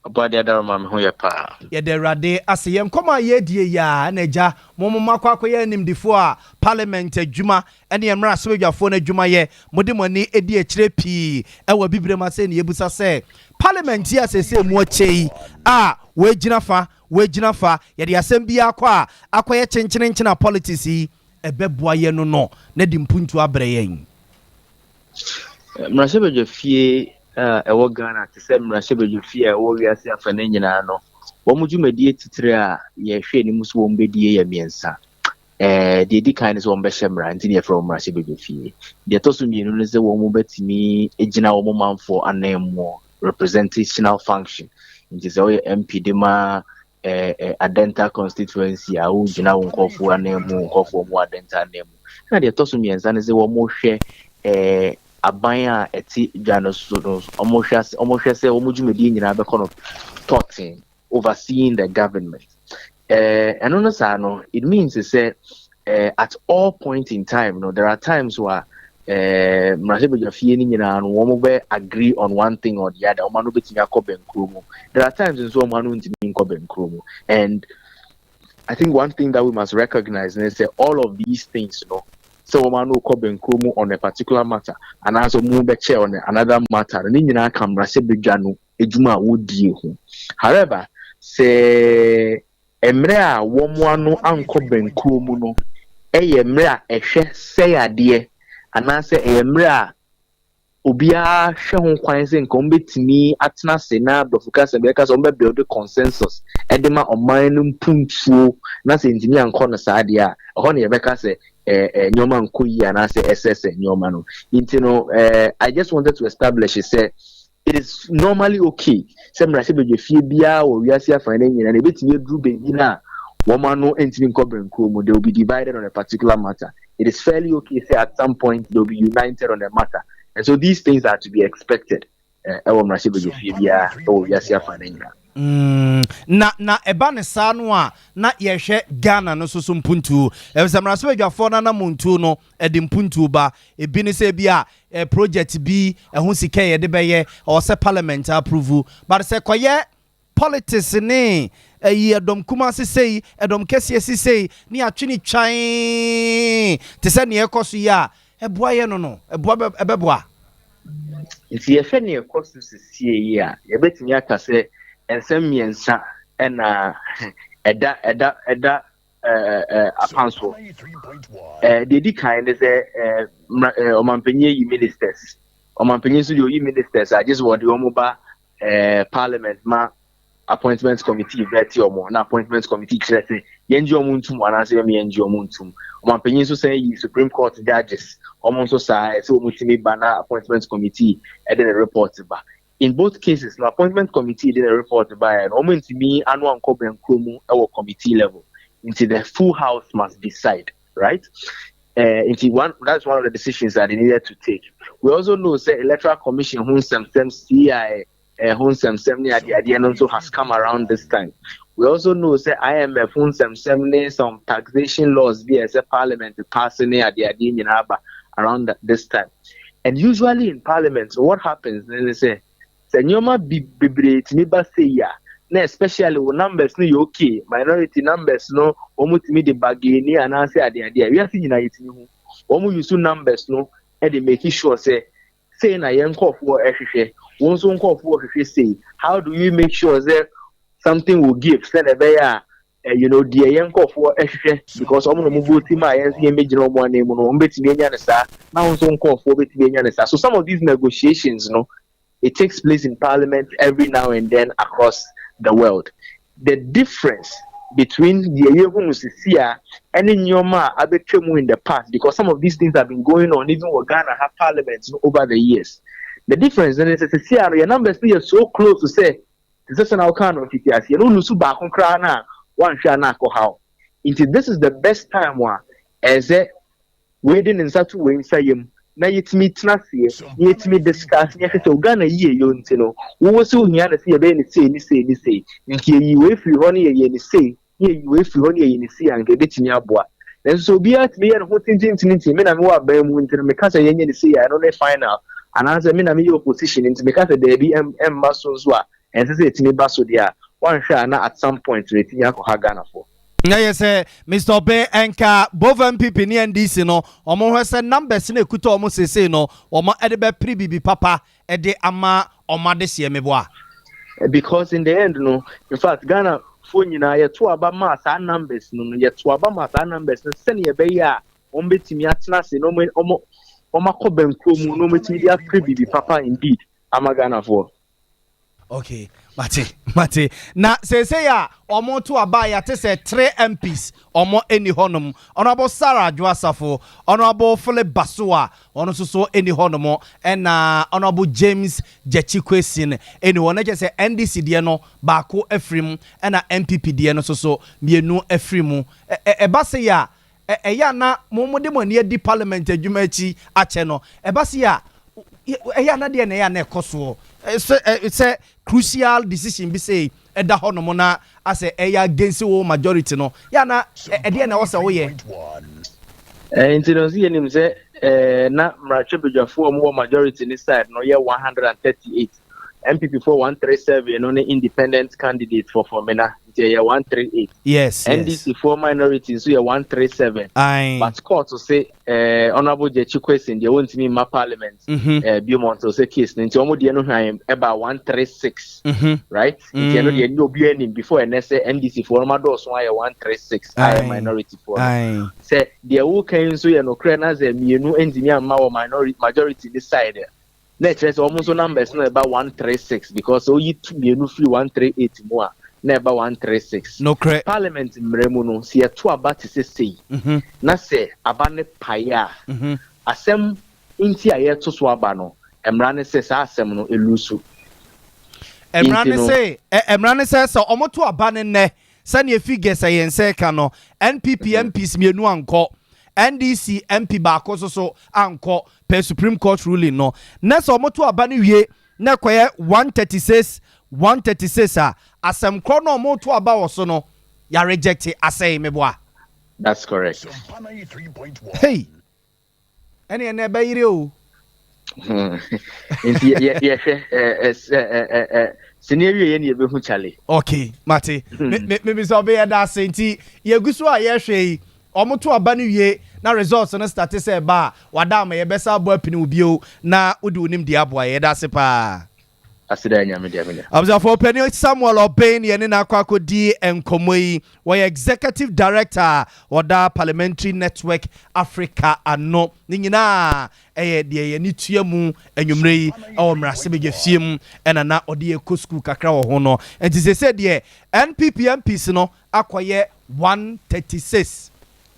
[SPEAKER 7] Ɔbɔadeɛ adaworoma me ho yɛ paa.
[SPEAKER 2] Yɛda Awurade ase. Yɛn nkɔmmɔ a yɛredie yi ara na agya mo mo akɔ akɔyɛ animdefoɔ a parliament adwuma ne yɛn mmarahyɛbadwafoɔ no adwuma yɛ. Mode mo ani di akyire pii wɔ Abibirem ha sei na yɛbisa sɛ parliament yi a seesei mu akyɛ yi a wɔagyina fa Woagyina fa, yɛde asɛm biara kɔ a, akɔyɛ kyenkyerenkyene a politics yi ɛbɛboa yɛn no no na de mpuntuo abrɛ yɛn.
[SPEAKER 7] Mmarahyɛbadwafie a ɛwɔ Ghana te sɛ mmarahyɛbadwafie a ɛwɔ wiase afanan nyinaa no, wɔn dwumadie titire a yɛhwɛ anim sɛ wɔn bɛdie yɛ mmiɛnsa. Ɛɛ, deɛ ɛdi kan ne sɛ wɔbɛhyɛ mmara, nti na yɛfrɛ wɔn mmarahyɛbadwafie. Deɛ ɛtɔ so mmienu ne sɛ wɔn bɛtumi gyina wɔn manfoɔ anan mu, representational function. Nti sɛ woyɛ MP de ma eh, eh, Adenta constituency a wogyina wo nkurɔfoɔ anan mu, nkurɔfoɔ mu Adenta anan mu. Ɛna deɛ ɛtɔ so mmiɛnsa ne sɛ wɔhwɛ eh, aban a ɛte dwa no so no, wɔhwɛ wɔhwɛ sɛ wɔn dwumadie nyinaa bɛkɔ no tɔten. Overseeing the government. Eh, ɛno no saa no, it means sɛ eh, at all point in time no, there are times where eh, mmarahyɛbadwa fie no nyinaa no wɔn bɛ agree on one thing or the other, wɔn ano bɛtumi akɔ bɛnkuro mu. There are times nso wɔn ano ntumi nkɔ bɛnkuro mu, and I think one thing that we must recognize is that all of these things no, sɛ wɔn ano kɔ bɛnkuro mu on a particular matter anaasɛ wɔn bɛkyɛ on another matter no, ne nyinaa ka mmarahyɛbadwa no adwuma a wodie ho. However, sɛ mmerɛ a wɔn ano ankɔ bɛnkuo mu no yɛ mmerɛ a ɛhwɛ sɛe adeɛ anaasɛ ɛyɛ mmerɛ a obiara hwɛ ho kwan sɛ nka wɔbɛtumi atena ase na aborɔfo kasa bi ɛka sɛ wɔbɛ build consensus de ma ɔman no mpuntuo na sɛ ntumi ankɔ no saa deɛ a, ɛhɔ na yɛbɛka sɛ nneɛma nkɔ yie anaasɛ ɛsɛsɛ nneɛma no. Nti no, I just wanted to establish sɛ It is normally okay sɛ mmarahyɛbadwafie biara wɔ wiase afanan nyinaa no ebetumi aduru baabi no a wɔn ano ntumi nkɔ bɛnkuo mu, they will be divided on a particular matter. It is fairly okay sɛ at some point they will be united on a matter. And so these things are to be expected ɛwɔ mmarahyɛbadwafie biara ɛwɔ wiase afanan nyinaa.
[SPEAKER 2] Na ɛba ne saa no a, na yɛhwɛ Ghana no so so mpuntuo, ɛfisɛ mmarahyɛbadwafoɔ no anamontuo no ɛde mpuntuo ba. Ebi ne sɛ bi a project bi ɛho sika yɛde bɛyɛ, ɛwɔ sɛ parliament approve, but sɛ kɔyɛ politics ne ɛyi, ɛdɔm kuma sisei, ɛdɔm kɛseɛ sisei, ne atwe ne twan te sɛ neɛ ɛkɔ so yi a, ɛboa yɛ no ɛboa, ɛbɛboa.
[SPEAKER 7] Nti yɛhwɛ neɛ ɛkɔ so sisie yi a, yɛbɛtumi aka sɛ nsɛm mmiɛnsa ɛna ɛda ɛɛ ɛɛ apan so. Deɛ di kan ne sɛ ɔmanpanyin ayi ministers. Ɔmanpanyin nso deɛ, oyi ministers a, gye sɛ wɔde wɔn ba parliament ma appointment committee vet wɔn, na appointment committee kyerɛ sɛ yɛn gye wɔn ntum anaasɛ yɛn gye wɔn ntum. Ɔmanpanyin nso sɛ yi Supreme Court judges, wɔn nso saa, ɛsɛ wɔn tumi ba na appointment committee ɛde ne report ba. In both cases na appointment committee de ne report ba yɛ no, wɔn ntumi ano ankɔ bɛnkuro mu ɛwɔ committee level, nti the full house must decide, right? Nti one, that's one of the decisions that they needed to take. We also know sɛ Electoral Commission ho nsɛmsɛm, ci ho nsɛmsɛm ne adeadeɛ no nso has come around this time. We also know sɛ IMF ho nsɛmsɛm ne some taxation laws bi a ɛsɛ parliament pass ne adeadeɛ nyinaa ba around this time. And usually in parliament, so what happens ne sɛ nneɛma bi bebree tumi ba sei a, na especially wo numbers no yɛ okay, minority numbers no, wɔn tumi de bargain anaasɛ adeadeɛ a wiase nyinaa yɛtumi ho, wɔn use numbers no de make sure sɛ sei na yɛn nkɔfoɔ ɛhwehwɛ, wɔn nso nkɔfoɔ hwehwɛ sei. How do you make sure sɛ something will give, sɛ ɛbɛyɛ a deɛ yɛn nkɔfoɔ ɛhwehwɛ, because wɔn na wɔn vote mu a yɛn nso yɛn bɛgyina wɔn anan mu no, wɔn bɛtumi anya ne saa, na wɔn nso nkɔfoɔ bɛtumi anya ne saa? So some of these negotiations no, it takes place in parliament every now and then across the world. The difference between deɛ yɛhu sisi a ɛne nneɛma a abɛtwa mu in the past, because some of these things have been going on even wɔ Ghana ha parliament no over the years, the difference ne sɛ sisi a no, yɛ numbers no yɛ so close to say, te sɛ na ɔka no mfiti aseɛ no, olusu baako koraa na wanhwɛ a na akɔ haw. Nti this is the best time a ɛsɛ wei de ne nsa to wei nsa yam na yɛtumi tena aseɛ na yɛtumi discuss na yɛhwɛ sɛ Ghana yie yɛ. Nti no wowɔ sɛ ohia na sɛ yɛbɛyɛ ne sei ne sei ne sei, nti yɛyi wei firi hɔ ne yɛyɛ ne sei, ne yɛyi wei firi hɔ ne yɛyɛ ne sei a, nka ebɛtumi aboa. Nanso sɛ obiara tumi yɛ ne ho tintintintin, me na mewɔ aban mu nti no meka sɛ yɛnyɛ ne sei a, ɛno ne final, anaasɛ me na meyɛ opposition nti meka sɛ daabi, ɛmma so nso a, ɛnsɛ sɛ yɛtumi ba so deɛ a, wanhwɛ a na at some point no ɛtumi akɔha Ghanafoɔ.
[SPEAKER 2] Na yɛ sɛ Mr Obe, ɛnka both NPP ne NDC no, ɔmo hwɛ sɛ numbers no ekuta ɔmo seesei no, ɔmo ɛde bɛpere biribi papa ɛde ama ɔmo adehyeɛ, meboa?
[SPEAKER 7] Because in the end no, in fact, Ghana fo nyinaa yɛto aba maa saa numbers no, yɛto aba maa saa numbers no sɛnea ɛbɛyɛ a wɔn bɛtumi atena ase na wɔn akɔ bɛnkuo mu na wɔn bɛtumi de apere biribi papa indeed ama Ghanafoɔ.
[SPEAKER 2] Okay, mate. Na seesei a ɔmo to aba a, yɛate sɛ three MPs ɔmo ani hɔnom: Honorable Sarah Adwoa Safo, Honorable Philip Basoa, ɔno nso so ani hɔnom, ɛna Honorable James Gyakye Quayson ani hɔ. Na kyerɛ sɛ NDC deɛ no baako afiri mu, ɛna NPP deɛ no nso so mmienu afiri mu. Ɛba se yɛ a, ɛyɛ a na mo de mo ani adi parliament adwuma akyi akyɛ no, ɛba se yɛ a, ɛyɛ a na deɛ na ɛyɛ a na ɛkɔ soɔ sɛ crucial decision bi sɛ ɛda hɔ nom na asɛ ɛyɛ against wo majority no, yɛ ana ɛdeɛ na ɛwɔ sɛ woyɛ?
[SPEAKER 7] Nti no nso yɛnim sɛ na mmarahyɛbadwafoɔ a wɔwɔ majority ne side no yɛ 138, NPP foɔ 137 no ne independent candidate for Fomena, nti ɛyɛ 138. NDC foɔ minority nso yɛ 137. But court sɛ Honourable Gyakye Quayson deɛ, wɔntumi mma parliament bio until sɛ case no, nti wɔn deɛ no hwan ɛba 136, right? Nti ɛno deɛ ne obi anim before ɛnɛ sɛ NDC foɔ no adɔɔso ayɛ 136 ayɛ minority foɔ no. Sɛ deɛ woka yi nso yɛ nokorɛ na sɛ mmienu ntumi amma wɔ minority majority ne side a, na ɛkyerɛ sɛ wɔn nso numbers no ɛba 136, because oyi tu mmienu firi 138 mu a, na ɛba 136. Parliament mmerɛ mu no, sɛ yɛto aba te sɛ sei na sɛ aba ne pae a, asɛm nti a yɛto so aba no, mmara ne sɛ saa asɛm no elusu.
[SPEAKER 2] Mmara
[SPEAKER 7] Nti
[SPEAKER 2] ne
[SPEAKER 7] no-
[SPEAKER 2] sɛ mmara ne sɛ ɔmo to aba ne nnɛ, sɛnea figures a yɛn nsa ka no, NPP MPs mmienu ankɔ, NDC MP baako nso so ankɔ per Supreme Court ruling no, na sɛ ɔmo to aba no wie na ɛkɔyɛ 136 136 a, asɛm korɔ no a wɔreto aba wɔ so no, yɛarejecte asɛe, meboa?
[SPEAKER 7] That's correct.
[SPEAKER 2] Hey! Ɛne ɛnɛ ɛbɛyere o.
[SPEAKER 7] Nti yɛhwɛ sini awie yɛ ne yɛbɛhu kyale.
[SPEAKER 2] Okay, mate. Mebisa ɔbɛyɛ da ase nti yɛgu so a yɛhwɛ yi ɔmo to aba no wie na results no starte sɛ ɛba a wada ama yɛbɛsa abɔ apini wo bio na wode wo nimdeɛ aboa yɛ. Yɛda ase paa.
[SPEAKER 7] Aseda Nyame deɛ menya.
[SPEAKER 2] Abusuafoɔ panin Samuel Obeng yɛne no akɔ akɔdi nkɔmmɔ yi. Ɔyɛ Executive Director a ɔda Parliamentary Network Africa ano. Ne nyinaa yɛ deɛ yɛne tua mu anwummerɛ yi wɔ mmarahyɛbadwafie mu ɛna na ɔde yɛ kɔ sukuu kakra wɔ ho no. Nti seesei deɛ NPP MPs no akɔyɛ 136,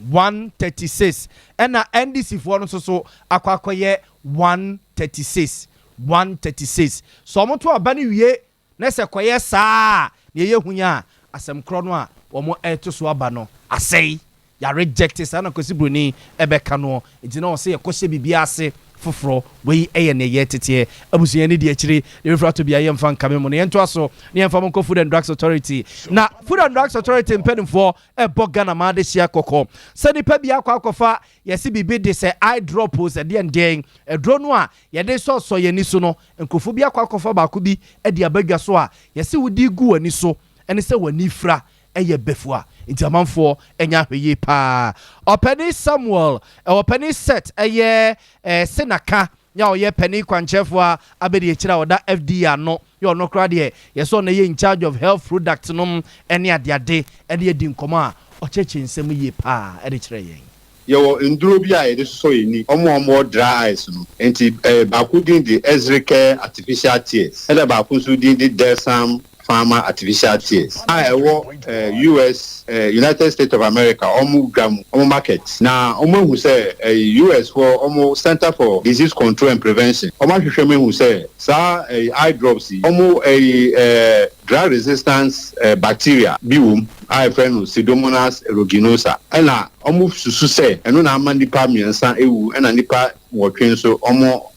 [SPEAKER 2] 136 ɛna NDC foɔ no nso so akɔ akɔyɛ 136. 136. Sɛ wɔto aba no wie na sɛ ɛkɔyɛ saa a, nea ɛyɛ hu yi a, asɛm korɔ no a wɔreto so aba no asɛe. Yɛarejecte, saa na Kwasi Broni bɛka noɔ. Nti na ɔsɛ yɛkɔhyɛ biribi ase foforɔ. Wei yɛ nea yɛreteteɛ. Abusua yɛn ani di akyire, deɛ ɛbɛfiri atɔ biara yɛmfa nkame mo no. Yɛntoa so na yɛmfa mo nkɔ Food and Drugs Authority. Na Food and Drugs Authority mpanimfoɔ rebɔ Ghana man adehyeɛ kɔkɔ sɛ nnipa bi akɔ akɔfa yɛse biribi de sɛ eye drop o sɛ deɛn deɛn, aduro no a Yɛde sɔsɔ yɛn ani so no, nkurɔfoɔ bi akɔ akɔfa baako bi de aba dwa so a yɛse wode regu w'ani so ne sɛ w'ani fira yɛ bafua. Nti amanfoɔ nyɛ ahwɛyie paa. Ɔpanin Samuel, Ɔpanin Seth yɛ Senaka yɛ a ɔyɛ panin kwankyerɛfoɔ a abɛdi akyire a ɔda FDA ano yɛ ɔno koraa deɛ yɛsɛ ɔno yɛ in charge of health product nom ne adeade de adi nkɔmmɔ a ɔkyerɛkyerɛ nsɛm yie paa de kyerɛ yɛn.
[SPEAKER 4] Yɛwɔ nduro bi a yɛde sosɔ yɛn ani, wɔn a wɔwɔ dry eyes no. Nti baako din de Ezricare Artificial Tears ɛna baako nso din de Delsam Pharma Artificial Tears a ɛwɔ US, United States of America, wɔn dwa mu, wɔn market. Na wɔn ahu sɛ US foɔ wɔn Center for Disease Control and Prevention, wɔn ahwehwɛ mu ahu sɛ saa eye drops yi, wɔn drug resistance bacteria bi wɔ mu a yɛfrɛ no Pseudomonas aeruginosa ɛna wɔsusu sɛ ɛno na ama nnipa mmiɛnsa awu ɛna nnipa nwɔtwe nso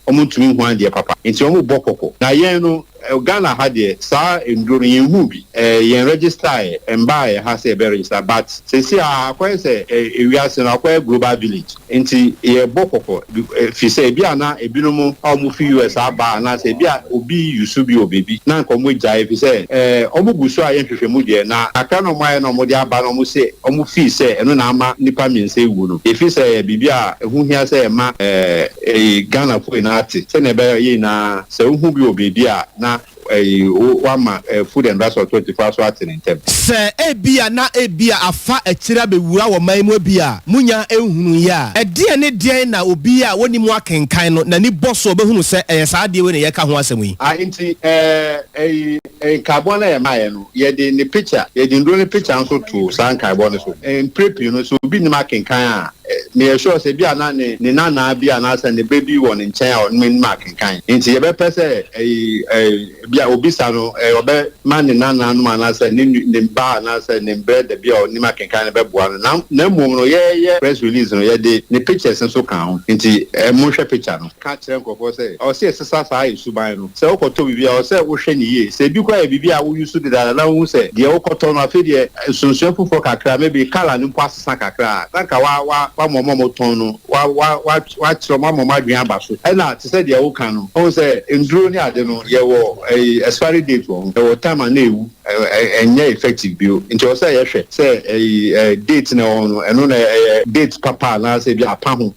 [SPEAKER 4] wɔntumi nhu adeɛ papa nti wɔbɔ kɔkɔ. Na yɛn no Ghana ha deɛ saa nnuro no yɛnhuu bi, yɛn register-eɛ, ɛmbaeɛ ha sɛ yɛbɛ register but seesei ara akɔyɛ sɛ ewiase no akɔyɛ global village. Nti yɛbɔ kɔkɔ efisɛ ebia na ebinom a wɔfi US aba anaasɛ ebia obi use bi wɔ baabi na anka wɔagyae efisɛ wɔgu so ayɛ nhwehwɛmu deɛ na kakra na wɔayɛ na wɔde aba na wɔse wɔn feel sɛ ɛno na ama nnipa mmiɛnsa awu no. Yɛfeel sɛ ɛyɛ biribi a ɛho hia sɛ yɛma Ghanafoɔ nyinaa te sɛnea ɛbɛyɛ a yɛn nyinaa sɛ wohu bi wɔ baabi a na Wama Food and Drugs Authority foɔ aso ate no ntɛm.
[SPEAKER 1] Sɛ ebia na ebia afa akyire abɛwura wɔ man mu ebia monya nhunuiɛ a, ɛdeɛn ne deɛn na obi a ɔnni mu akenkan no n'ani bɔ so a ɔbɛhunu sɛ ɛyɛ saa adeɛ wei na yɛreka ho asɛm yi?
[SPEAKER 4] Ah nti ɛɛ ɛyi nkaebɔ no a yɛmaeɛ no yɛde ne picture yɛde nnuro no picture nso too saa nkaebɔ no so. Mprɛ pii no sɛ obi nnim akenkan a meyɛ sure sɛ ebia na ne ne nanaa bi anaasɛ ne ba bi wɔ ne nkyɛn a ɔno anim akenkan. Nti yɛbɛpɛ sɛ ɛyi ɛ ebia obisa no ɛ ɔbɛma ne nanaanom anaasɛ ne nu ne ba anaasɛ ne brɛda bi a ɔnim akenkan no bɛboa no. Na na mmom no yɛreyɛ press release no yɛde ne pictures nso kaa ho. Nti ɛ monhwɛ picture no. Ka kyerɛ nkurɔfoɔ sɛ ɛwɔ sɛ yɛsesa saa yɛn suban no. Sɛ wokɔtɔ biribi a, ɛwɔ sɛ wohwɛ no yie. Sɛ ebi koraa yɛ biribi a wo use dedaada na wohu sɛ deɛ wokɔtɔ no afei deɛ nsonsonoeɛ foforɔ kakra, maybe colour no mpo asesa kakra a, na anka wa wa wama wɔn a wɔtɔn no, wa wa wa wakyerɛ wɔn ama wɔn adwene aba so. Ɛna te sɛ deɛ woka no, wohu sɛ nnuro ne ade no, yɛwɔ ɛyi expiry date wɔ ho. Yɛwɔ time a na ɛwu, ɛ ɛnyɛ effective bio. Nti ɛwɔ sɛ yɛhwɛ sɛ ɛyi ɛ date no a ɛwɔ ho no, ɛno na ɛyɛ date papa anaasɛ ebi apa ho.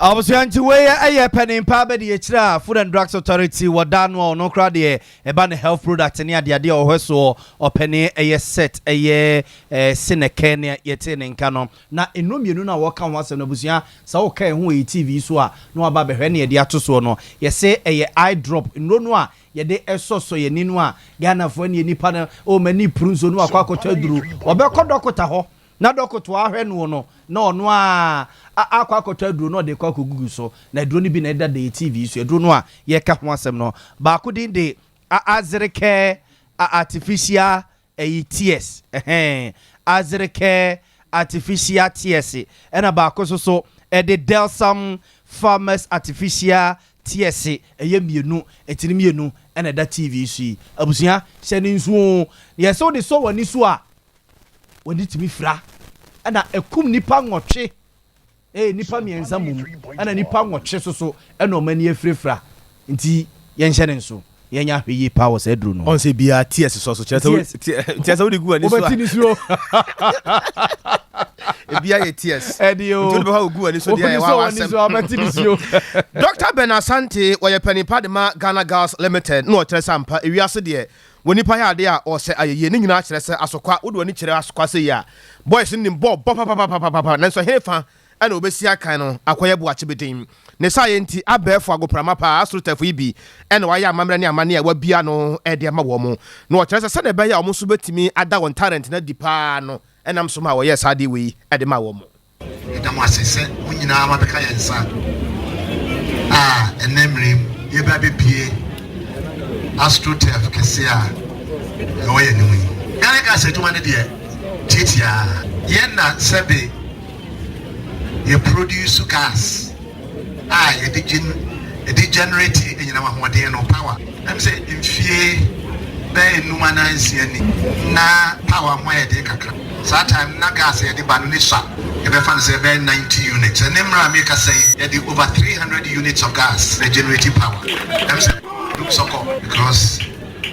[SPEAKER 2] Abusua nti wei yɛ panin paa bɛdi akyire a Food and Drugs Authority wɔ da ano a ɔno koraa deɛ ɛba ne health product ne adeade a ɔhwɛ soɔ ɔpanin ɛyɛ set ɛyɛ senɛkɛ ne yɛtee ne nka no na nnuro mmienu no a wɔka ho asɛm no abusua sɛ woka ɛho wɔ yɛ TV so a na waba abɛhwɛ ne yɛde ato soɔ no yɛse ɛyɛ eye drop nnuro no a yɛde ɛsɔsɔ yɛn ani no a Ghanafoɔ ne nipa no oh m'ani puru nso no wakɔ akɔtɔ aduro ɔbɛkɔ dɔkota hɔ Na dɔkoto ahwɛ noɔ no, na ɔno ara akɔ akɔtɔ aduro na ɔde rekɔ akɔgugu so. Na aduro no bi na ɛda da yɛ TV yi so. Aduro no a yɛreka ho asɛm no, baako din de Azerikɛ Artificial ɛyi Tears, ɛhɛn, Azerikɛ Artificial Tears, ɛna baako nso so ɛde Delsam Farmers Artificial Tears, ɛyɛ mmienu, ɛti no mmienu ɛna ɛda TV so yi. Abusua, hyɛ ne nso oo. Yɛ sɛ wode sɔ w'ani so a, w'ani tumi fira. Ɛna ɛkum nnipa nwɔtwe. Ee, nnipa mmiɛnsa mmom, ɛna nnipa nwɔtwe so so ɛna wɔn ani afirafira. Nti yɛnhyɛ ne nso, yɛnyɛ ahwɛyie paa wɔ saa aduro no ho.
[SPEAKER 1] Ɔn sɛ biaa tears sɔ so, kyerɛ sɛ tears wode gu w'ani so a.
[SPEAKER 2] Wobɛte nisuo.
[SPEAKER 1] Ebi ayɛ tears.
[SPEAKER 2] Ɛde o.
[SPEAKER 1] Nti wode bɛhɔ a ogu w'ani so deɛ ɛwɔ
[SPEAKER 2] awasɛm. Wode sɔ w'ani so a wobɛte nisuo.
[SPEAKER 1] Dr. Ben Asante, ɔyɛ panin pa de ma Ghana Gas Limited na ɔkyerɛ sɛ ampa ewiase deɛ wɔ nipa yɛ adeɛ a ɔsɛ ayɛyie ne nyinaa kyerɛ sɛ asokwa wode w'ani kyerɛ asokwa sei a boys no nim bɔɔl bɔ papapapapapa nanso ɛhe fa na wɔbɛsi akan no akɔyɛ boakyebeden. Ne saayɛ nti, abɛɛfo agoprama paa, astrotɛfo yi bi na wɔayɛ amammerɛ ne amanneɛ a wɔabue ano de ama wɔn. Na wɔkyerɛ sɛ sɛnea ɛbɛyɛ a wɔn nso bɛtumi ada wɔn talent no adi paa no nam so maa wɔyɛɛ saa adeɛ wei de maa wɔn.
[SPEAKER 8] Yɛda mo ase sɛ mo nyinaa moabɛka yɛn nsa a ɛnnɛ mmerɛ yi mu yɛreba abɛbue AstroTurf kɛseɛ a ɛwɔ yɛn anim yi. Ghana Gas adwuma no deɛ tiatiaa. Yɛn na sɛbe yɛ produce gas a yɛde gen yɛde generate anyinam ahoɔden no, power. Ɛm sɛ mfie bɛyɛ nnum anaa nsia ni na power ho ayɛ den kakra. Saa time no na gas a yɛde ba no ne sua, yɛbɛfa no sɛ ɛbɛyɛ 90 units. Ɛnɛ mmerɛ a merekasa yi yɛde over 300 units of gas na generate power. Ɛm sɛ dum sɔkɔ because.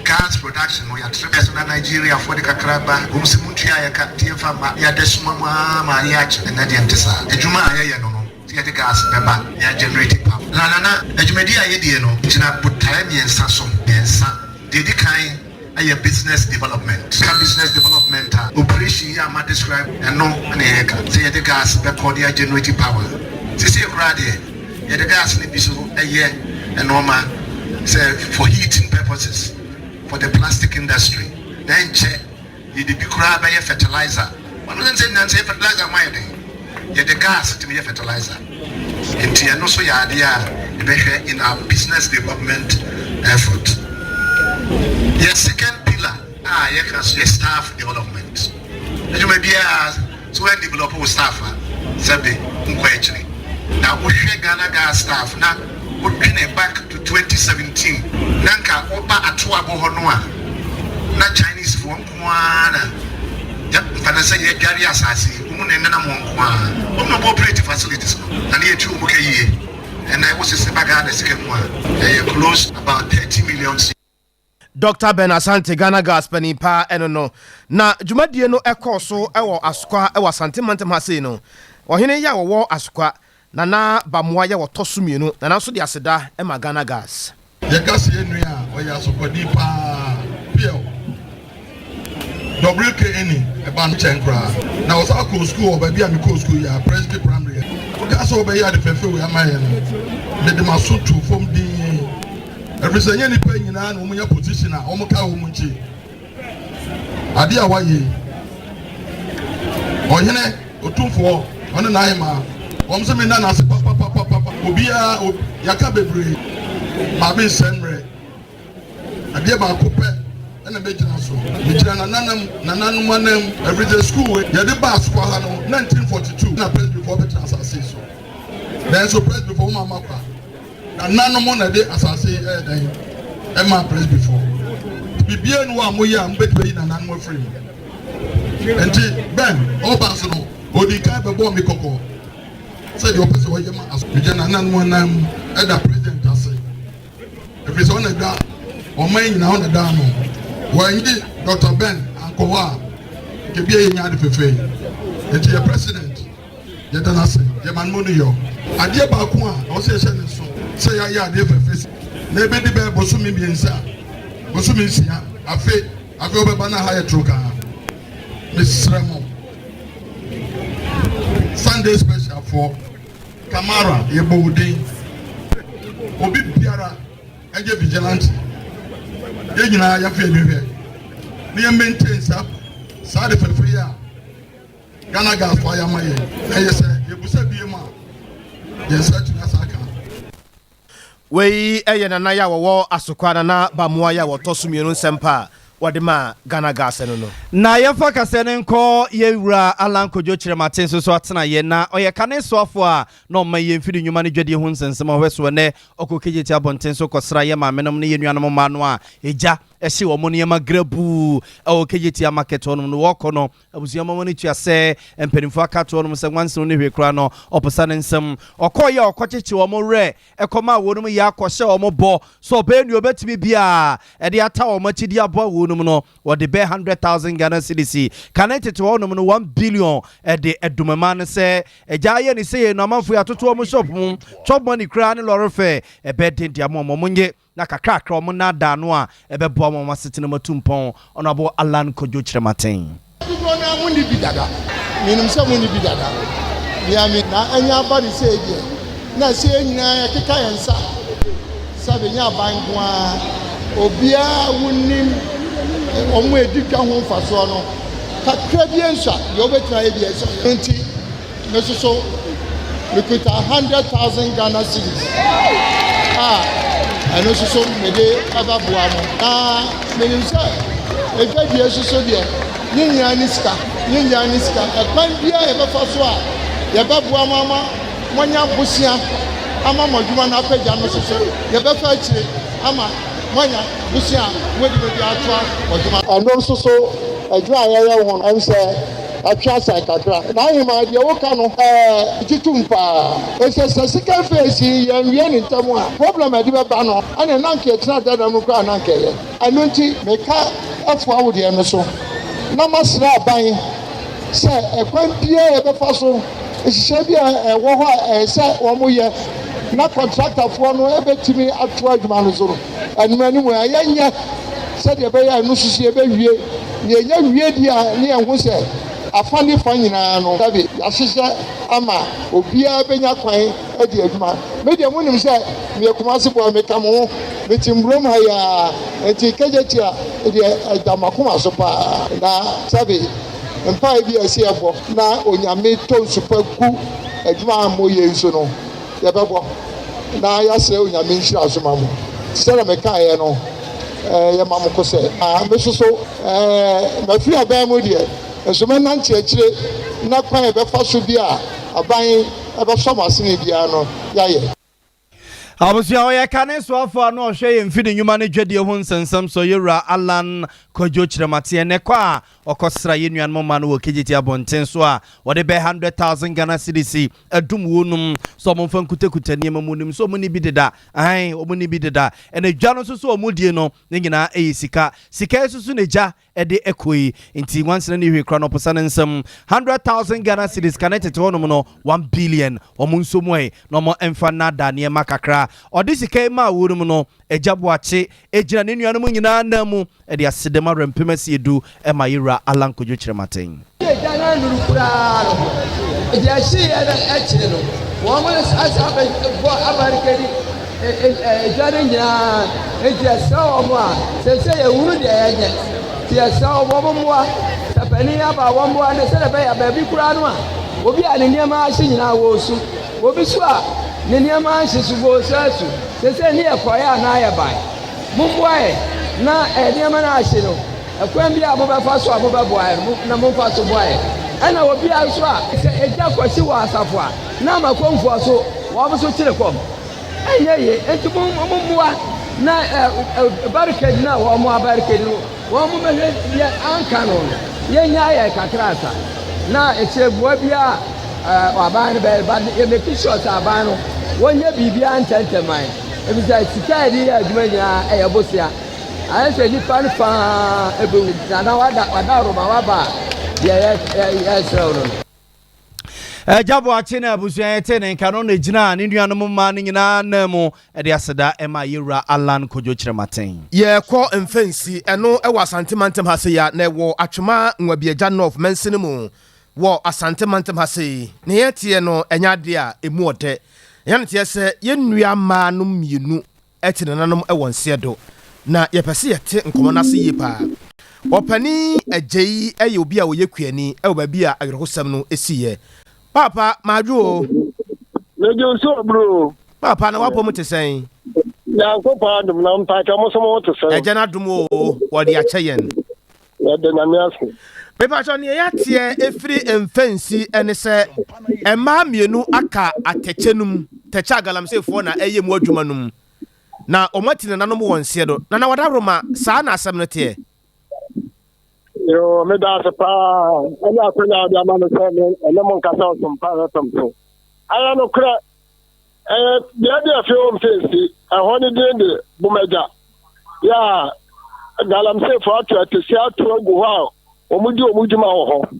[SPEAKER 8] Gas production no yɛatrɛ bɛɛ so na Nigeria foɔ de kakra ba wɔn se montua yɛ ka nti yɛmfa mma yɛada suma mu aa ma adeɛ akye ɛnɛ deɛ nte saa adwuma a yɛyɛ no no sɛ yɛde gas bɛba na yɛ generate power na nana adwumadie a yɛdie no gyina botaeɛ mmiɛnsa so mmiɛnsa deɛ ɛdi kan yɛ business development ka business development a operation yi a ma describe ɛno na yɛka sɛ yɛde gas bɛkɔ de a generate power sesie koraa deɛ Yɛde gas no bi so yɛ nnoɔma sɛ for heating purposes for the plastic industry na ɛnkyɛ yɛde bi koraa bɛyɛ fertilizer. Wɔn sɛ sɛ nnansa yi fertilizer ho ayɛ den. Yɛde gas tumi yɛ fertilizer. Nti ɛno nso yɛ adeɛ a yɛbɛhwɛ in our business development effort. Yɛ second pillar a yɛka so yɛ staff development. Adwuma biara sɛ woan develop wo staff a sɛbe wonkɔ akyiri. Na wohwɛ Ghana Gas staff na wodwene back to 2017 na nka woba Atoabo hɔ no a na Chinese foɔ nko ara na yɛ mfa no sɛ yɛdware asase yi wɔn na ɛnenam hɔ nko ara wɔn na wɔn operate facilities no na ne yɛtu wɔn ka yie ɛnɛ wosese ba Ghana sika mu a ɛyɛ close about 30 million cedis.
[SPEAKER 1] Dɔkta Ben Asante, Ghana Gas panin paa ɛno no. Na dwumadie no kɔɔ so wɔ Asokwa wɔ Asante mantam ha sei no. Ɔhene yi a wɔwɔ Asokwa, Nana Bamoa yɛ ɔtɔ so mmienu. Nana nso de aseda ma Ghana Gas.
[SPEAKER 4] Yɛka sɛ yɛn nua a, ɔyɛ asopɔni paa. Piaw. WK Eni ɛba no kyɛn koraa. Na ɔsan kɔɔ sukuu wɔ baabi a mekɔɔ sukuu yi ara, Presby Primary. Wokaa sɛ wobɛyɛ ade fɛfɛ wei ama yɛn no, mede m'aso too fam dinn. Ɛfiri sɛ ɛnyɛ nnipa nyinaa na wɔnya position a wɔka wɔn nti. Adeɛ a wayɛ yi, ɔhene, otumfoɔ, ɔne n'ahemaa, wɔn sɛ menna n'ase papapapapa. Obiara, yɛaka bebree, maame nsɛ mmerɛ. Adeɛ baako pɛ ɛna mɛgyina so. Megyina nananom, nananom anan mu. Ɛfiri sɛ sukuu wei, yɛde baa Asokwa ha no, 1942 na Presbyfoɔ bɛtena asase yi so. Nanso Presbyfoɔ wɔn amma kwa. Nananom na ɛde asase yi ɛyɛ dɛn ɛmaa Presbyfoɔ. Biribiara ni hɔ a moyɛ a mobɛtumi ayi nananom afiri mu. Nti Ben ɔba so no, ɔdii kan bɛbɔɔ me kɔkɔ sɛ deɛ ɔpɛ sɛ ɔyɛ ma aso. Megyina nananom anan mu ɛda President ase. Ɛfiri sɛ ɔna da ɔman nyinaa ɔna da ano. Wɔanyi Dr. Ben ankɔ hɔ a, nka bi a yɛnya ade fɛfɛ yi. Nti yɛ president, yɛda no ase, yɛma no mu no yɔ. Adeɛ baako a ɛwɔ sɛ yɛhyɛ ne nso sɛ yɛayɛ adeɛ fɛfɛ si na ɛbɛdi bɛyɛ bosome mmiɛnsa, bosome nsia, afe, afe ɔbɛba na ha yɛ toro kaa. Mesrɛ mo, Sunday special foɔ, Tamara, yɛbɔ wo din. Obi biara ɛnyɛ vigilante. Yɛn nyinaa yɛmfa yɛn ani hwɛ na yɛn maintain saa saa de fɛfɛ yi a Ghana Gas fo ayɛ ama yɛn. Na yɛ sɛ yɛbusa bie mu a yɛn nsa atumi asa aka.
[SPEAKER 1] Wei yɛ Nana yi a wɔwɔ Asokwa, Nana Bamoa yi a wɔtɔ so mmienu nsɛm pa a. wɔde maa Ghana Gas no no.
[SPEAKER 2] Na yɛmfa kaseɛ no nkɔ yɛn wura Allan Kojo Kyerematen nso so atenaeɛ. Na ɔyɛ kane soafoɔ a na ɔma yɛn mfiri nnwuma ne dwadie ho nsɛnsɛm a ɔhwɛ so ɛnnɛ. Ɔkɔ KJT abɔnten so kɔsra yɛn maamenom ne yɛn nuanom mmaa no a egya hye wɔn nneɛma grabuu wɔ KJT market hɔnom no. Wɔkɔ no, abusua ma wɔn ani tua sɛ mpanimfoɔ aka ato hɔnom sɛ nwansi no ne hwee koraa no, ɔposa ne nsam. Ɔkɔeɛ a ɔkɔkyekye wɔn werɛ kɔmaa wɔnom yɛ akɔhyɛ wɔn bɔ sɛ ɔbɛyɛ nea ɔbɛtumi biara de ata wɔn akyi de aboa wɔnom no, wɔde bɛyɛ 100,000 Ghana cedis, kane tete hɔnom no 1 billion, de dom mmaa no sɛ agya ayɛ ne sei no amanfoɔ yi atoto wɔn shop mu, chop money koraa ne lɔre fare ɛbɛyɛ den de ama wɔn, wɔn nye na kakrakra wɔn nnaadaa no a ɛbɛboa wɔn asetena mu atu mpɔn. Honourable Allan Kojo Kyerematen.
[SPEAKER 9] Dodoɔ no ara monni bi dada. Menim sɛ monni bi dada. Nea me. Na anya aba no sei deɛ, na ɛsɛ yɛn nyinaa yɛkeka yɛn nsa sɛ bɛnya aban nko ara. Obiara wonim wɔn a ɛdi dwa ho mfasoɔ no, kakra bi nsua, deɛ wobɛtumi ayɛ bi ɛsɛ. Ɛno nti, Me nso so mekuta 100,000 Ghana cedis a ɛno nso so mede ɛbɛboa mo. Na menim sɛ adwadie nso so deɛ ne nyinaa ne sika, ne nyinaa ne sika. Ɛkwan biara yɛbɛfa so a yɛbɛboa mo ama moanya bosea ama mo adwuma no apagya no nso so yɛbɛfa akyire ama moanya bosea a mobɛtumi de atoa mo adwuma. Ɛno nso so adwuma a yɛyɛ ho no ɛm sɛ Atwe asan kakra. N'ahemaa, deɛ woka no, ɛɛ, megye tom paa. Efisɛ sɛ second phase yi yɛanwie no ntɛm a, problem a ɛde bɛba no, ɛne na anka yɛtena dada mu koraa a na anka ɛyɛ. Ɛno nti, meka afoa wo deɛ no so, na masrɛ aban sɛ ɛkwan biara a yɛbɛfa so, nhyehyɛe bi a ɛwɔ hɔ a ɛsɛ sɛ wɔyɛ na kɔntraktafoɔ no bɛtumi atoa adwuma no so no, Anim anim a, yɛnyɛ sɛdeɛ ɛbɛyɛ a ɛno nso so yɛbɛwie. Na yɛnya wie deɛ a, ne yɛhu sɛ afa ne fa nyinaa no, sɛbe yɛahyehyɛ ama obiara bɛnya kwan adi adwuma. Me deɛ monim sɛ meyɛ Kumasi boy, meka mo ho, mete Mmurom ha yi ara, nti Kejetia deɛ ɛda m'akoma so pa ara. Na sɛbe mpaeɛ bi a ɛsɛ yɛbɔ na Onyame tɔ nsu pa gu adwuma a moyɛ yi so no, yɛbɛbɔ na yɛasrɛ Onyame nhyira nso ma mo. Sɛdeɛ mekaeɛ no, yɛma mo kosɛ. Na me nso so, mafiri aban mu deɛ, nso mɛnante akyire na kwan a yɛbɛfa so bi a aban bɛsɔ mo asene biara no, yɛayɛ.
[SPEAKER 2] Abusua, ɔyɛ kane soafoɔ a na ɔhwɛ yɛn mfidi nnwuma ne dwadie ho nsɛnsɛm so, Yɛwura Allan Kwadwo Kyerematen. Ɛnnɛ kɔ a ɔkɔsra yɛn nuanom mma no wɔ KJT abɔnten so a wɔde bɛyɛ 100,000 Ghana cedis adum wɔnom sɛ wɔmfa nkutakuta nneɛma mu. Nim sɛ wɔn nni bi deda. Aane, wɔn nni bi deda. Ɛna dwa no nso so wɔn die no, ne nyinaa yɛ sika. Sika yi nso so na gya de kɔ yi. Nti nwansena nni hwee koraa na ɔposa ne nsam. 100,000 Ghana cedis kane tete hɔnom no, 1 billion. Wɔn nso mu ɛ, na wɔmfa nnaadaa nneɛma kakra. Ɔde sika yi maa wɔnom no, Agya Boakye gyina ne nuanom nyinaa nan mu de aseda mu awerɛmpem asiedu ma Yewura Allan Kojo Kyerematen.
[SPEAKER 10] Agya no annuru koraa no, deɛ ɛhyeeɛ no akyire no, wɔasan abɛbɔ abarikadi dwa no nyinaa. Enti yɛsrɛ wɔn a, seesei yɛhunu deɛ yɛnyɛ. Nti yɛsrɛ wɔn, wɔmmoa. Sɛ panin aba a, wɔmmoa no sɛdeɛ ɛbɛyɛ a baabi koraa no a, obi a ne nneɛma ahye nyinaa wɔresu. Obi nso a ne nneɛma anhye so, wɔresu asu. Seesei ne yɛkɔeɛ a na yɛbae. Mommoa yɛn na nneɛma no ahye no, ɛkwan biara a mobɛfa so a mobɛboa yɛn no, na momfa so boa yɛn. Ɛna obiara nso a sɛ egya kɔhye wɔ asafo a, na ama kɔmfoɔ so, wɔn nso kyere kɔm. Ɛnyɛ yie. Enti mommoa na barricade no a wɔn abarricade no, wɔn mmɛhwɛ deɛ anka no no, yɛnnya yɛn kakra ansa. Na akyire boa biara a aban no bɛyɛ, but yɛ make sure sɛ aban no, wɔnyɛ biribiara ntɛntɛm ma yɛn. Efisɛ sika a yɛde yɛ adwuma nyinaa ɛyɛ bosea. Ayɛ sɛ nnipa no fã bewu na na wada wadaworo ma waba a, deɛ yɛsrɛ wo no no.
[SPEAKER 2] Agya Boakye na abusua yɛtee ne nka no na gyinaa ne nuanom mmaa no nyinaa nan mu de aseda maa Yɛwura Allan Kojo Kyerematen.
[SPEAKER 1] Yɛrekɔ Mfɛnsi, ɛno wɔ Asante mantam ha sei a, na ɛwɔ Atwema Nwabiagya North mansini mu wɔ Asante mantam ha sei. Nea yɛteɛ no ɛnyɛ adeɛ a ɛmu ɔdɛ. Ɛnyɛ no teɛ sɛ yɛn nua mmaa no mmienu te nananom wɔ nseɛ do, na yɛpɛ sɛ yɛte nkɔmmɔ no ase yie paa. Ɔpanin Agyei yɛ obi a ɔyɛ kuani wɔ baabi a awerɛhosɛm no siiɛ. Paapa, madwo o.
[SPEAKER 4] Medwo nso bro.
[SPEAKER 1] Paapa, na w'apɔ mu te sɛn?
[SPEAKER 4] Nyankopɔn adom na mpakyɛ mo so mo ho te sɛn?
[SPEAKER 1] Agya no adom o, wɔde akyɛ yɛn.
[SPEAKER 4] Yɛda Nyame ase.
[SPEAKER 1] Mepakyɛ neɛ yɛateɛ ɛfiri mfɛnsi ɛne sɛ mmaa mmienu aka atɛkyɛ no mu, tɛkyɛ a galamseyfoɔ na ɛyɛ mu adwuma no mu, na wɔn ati nananom wɔ nseɛ do. Nana Wadaworoma, saa na asɛm no teɛ?
[SPEAKER 4] Yoo, meda ase paa ɛne akwanya a wode ama me sɛ me ɛne mo nkasa ɔsompa FM so. Ayɛ nokorɛ, Ɛyɛ beae bi a afei wɔ mfɛnsi. Ɛhɔ no din de Bomagya. Yɛ a galamseyfo ato atɛsi ato agu hɔ a wɔdi wɔn dwuma wɔ hɔ.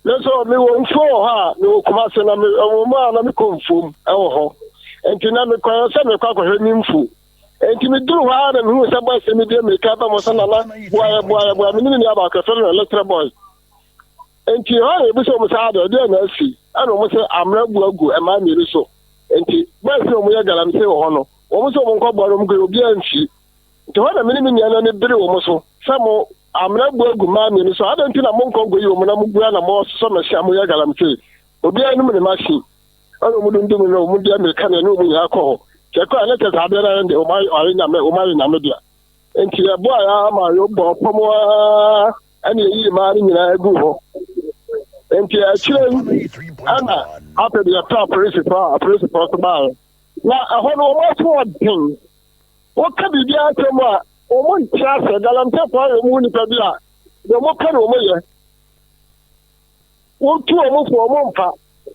[SPEAKER 4] Me nso mewɔ mfuo wɔ hɔ a mewɔ Kumase na mewɔ mu a na mekɔ mfuom wɔ hɔ. Nti na mekɔyɛ sɛ mekɔ akɔhwɛ me mfuo. Nti meduru hɔ ara na mehuu sɛ boys no de mmirika ba mu sɛ nana boa yɛ boa yɛ boa me ne me nua baako yɛfrɛ no Little Boy. Enti ɛhɔ na yɛbisa wɔn sɛ adɛn, ɛdeɛn na asi? Ɛna wɔn sɛ amena abu agu mmaa mmienu so. Enti bɛɛ sɛ wɔn yɛ galamsey wɔ hɔ no, wɔn sɛ wɔn nkɔ bɔ no, wɔn kɔ obiara mfi. Nti hɔ na me ne me nua no ani bere wɔn so sɛ mo amena abu agu mmaa mmienu so, adɛn nti na monkɔ nkɔyi wɔn na mogua na mososɔ machine a moyɛ galamsey? Obiara num ne machine. Ɛna wɔn dundum no, wɔn de mmirika na ɛne wɔn nyinaa kɔ hɔ. Kyɛ kɔ a na kyɛ sɛ adeɛ no ayɛ deɛ wɔn ayɛ nyame, wɔn ayɛ nyame dea. Enti yɛboa yɛ ara ma yɛbɔ fam ara ɛna yɛyii mmaa no nyinaa guu hɔ. Enti akyire yi ɛna afei de yɛfrɛ apolisifoɔ a apolisifoɔ nso baeɛ. Na ɛhɔ no wɔn aso ɔden. Woka biribiara kyerɛ mu a wɔn nte aseɛ. Galamseyfoɔ ayɛ wɔn ho nnipa bi a deɛ wɔpɛ na wɔyɛ. Wotu wɔn fo wɔn mfa.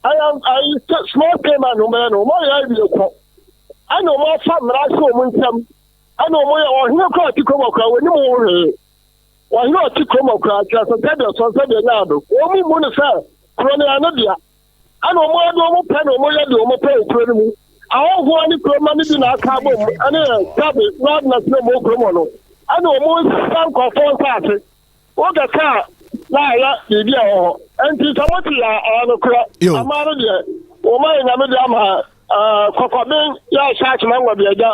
[SPEAKER 4] Ɛyɛ ayi small scale man na wɔbɛyɛ no wɔn ayɛ awie kɔ. Ɛna wɔn afa mmara ahyɛ wɔn nsam. Ɛna wɔn yɛ ɔhene kora ɔte kurom ɔkora wɔn anim ho hwee. Ɔhene a ɔte kurom ɔkora kyerɛ sɛ sɛdeɛ sɔn sɛdeɛ nyɛ ado. Wɔn mu mu no sɛ kuro no yɛ ne dea. Ɛna wɔn ade wɔn pɛ na wɔn yɛ deɛ wɔn pɛ wɔ kuro no mu. Ahɔhoɔ ne kurom ma no bi na aka abom ɛne sɛbe northerners na wɔn kurom hɔ no. Ɛna wɔn sesa nkurɔfoɔ nsaase. Wokɛka a na ayɛ biribi a ɛwɔ hɔ. Enti sɛ mote a ɛyɛ nokorɛ. Amaa no deɛ wɔn ayɛ nyame de ama kɔkɔben yɛ ahyɛ akyema ngɔbeagya.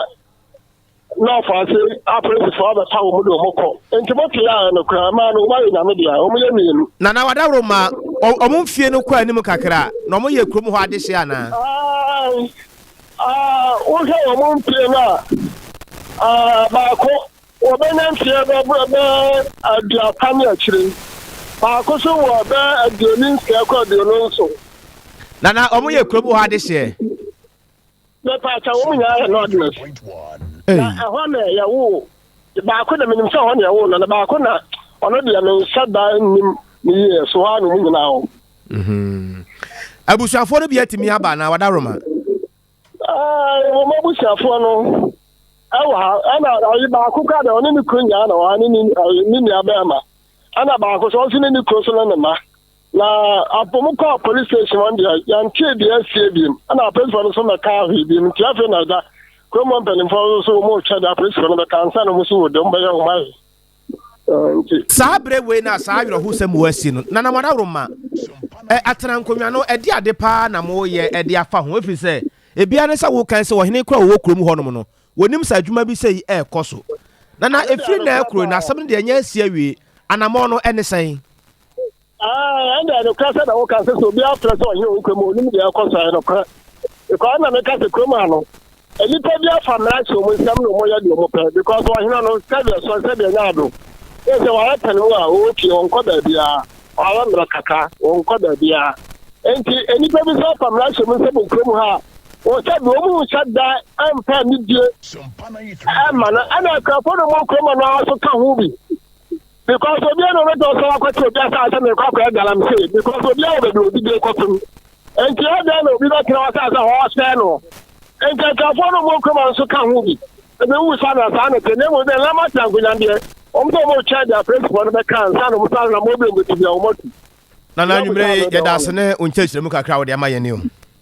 [SPEAKER 4] Na ɔfaa se apolisifo abɛfa wɔn de wɔn kɔ. Enti mote a ɛyɛ nokorɛ, mmaa no wɔn ayɛ Nyame dea, wɔn yɛ mmienu.
[SPEAKER 1] Nana wadaworo ma wɔn mfie no kɔ anim kakra na wɔn yɛ kurom hɔ adehyeɛ anaa?
[SPEAKER 4] Ae, ae, wohwɛ wɔn mfie no a, ae, baako wɔbɛnya mfeɛ bɛyɛ aduasa ne akyire, baako nso wɔ bɛyɛ 26 kɔ 27.
[SPEAKER 1] Nana wɔn yɛ kurom hɔ adehyeɛ?
[SPEAKER 4] Mepaakyɛw, wɔn nyinaa yɛ Northerners. Na ɛhɔ na yɛwoo baako na menim sɛ ɛhɔ na yɛwoo no, na baako na ɔno deɛ menhyɛ da nnim ne yie, so hɔ ara na wɔn nyinaa wɔ.
[SPEAKER 1] Mhm. Abusuafoɔ no bi atumi aba anaa wadaroma?
[SPEAKER 4] Wɔn abusuafoɔ no ɛwɔ ha, ɛna ayi baako koraa deɛ ɔne ne kunu nyinaa na wɔ ha, ne ne nua bɛrima, ɛna baako so ɔnso ne ne kunu so ne ne mma. Na wɔn kɔɔ police station wɔn deɛ yɛntee deɛ asie biem ɛna apolisifoɔ no nso mɛka hwee biem nti afei na ɛda kurom hɔ mpanimfoɔ no nso wɔn retwɛn deɛ apolisifoɔ no bɛka ansa na wɔn nso wɔ deɛ wɔn bɛyɛ wɔn ayɛ nti.
[SPEAKER 1] Saa berɛ wei no a saa awerɛhosɛm wei asi no, Nana Madaworoma, ɛ, atena nkonnwa no, ɛde ade paa na moreyɛ de afa ho, ɛfiri sɛ, ebiara ne sɛ wokan sɛ ɔhene koraa a ɔwɔ kurom hɔnom no, wɔnim sɛ adwuma bi sei ɛrekɔ so. Nana, ɛfiri nnɛ rekoro yi no, asɛm no deɛ ɛnyɛ asi awie, anammɔn no ɛne sɛn?
[SPEAKER 4] Ah, ɛnna nokorɛ sɛ na woka sɛ sɛ obi afrɛ sɛ ɔhene wɔ kurom a onim deɛ ɛkɔ so ɛyɛ nokorɛ. Because na meka sɛ kurom ha no, nnipa bi afa mmara ahyɛ wɔn nsam na wɔyɛ deɛ wɔpɛ because ɔhene no sɛdeɛ sɔ sɛdeɛ nyɛ ado. Sɛ sɛ wayɛ pɛn mu a ɔwɔ fie ɔnkɔ baabiara, wayɛ mmerɛ kakra ɔnkɔ baabiara. Enti nnipa bi sɛ afa mmara ahyɛ wɔn nsam wɔ kurom ha a, wɔn sɛ deɛ wɔn nhyɛ da mfa anidie ɛma no ɛna akuafoɔ no wɔn kurom no ara so ka ho bi. Because obiara na ɔbɛtɔ sɛ wakɔte obi asase sɛ mekɔ akɔyɛ galamsey because obiara wɔ baabi obi de kɔtom nti ɛdɛn na obi bɛtena w'asase hɔ ɔsɛe no nti akuafoɔ no ɔmo kurom nso ka ho bi ebi wu sa na saa na te na emu dɛ nlama te ankonya deɛ wɔn sɛ wɔn retwɛn deɛ apolisifoɔ no bɛka ansa na wɔn sa na wɔn bi wɔn bɛtu bi a wɔn atu.
[SPEAKER 1] Nana anwummerɛ yi yɛda ase ne wo nkyerɛkyerɛmu kakra a wode ama yɛn o.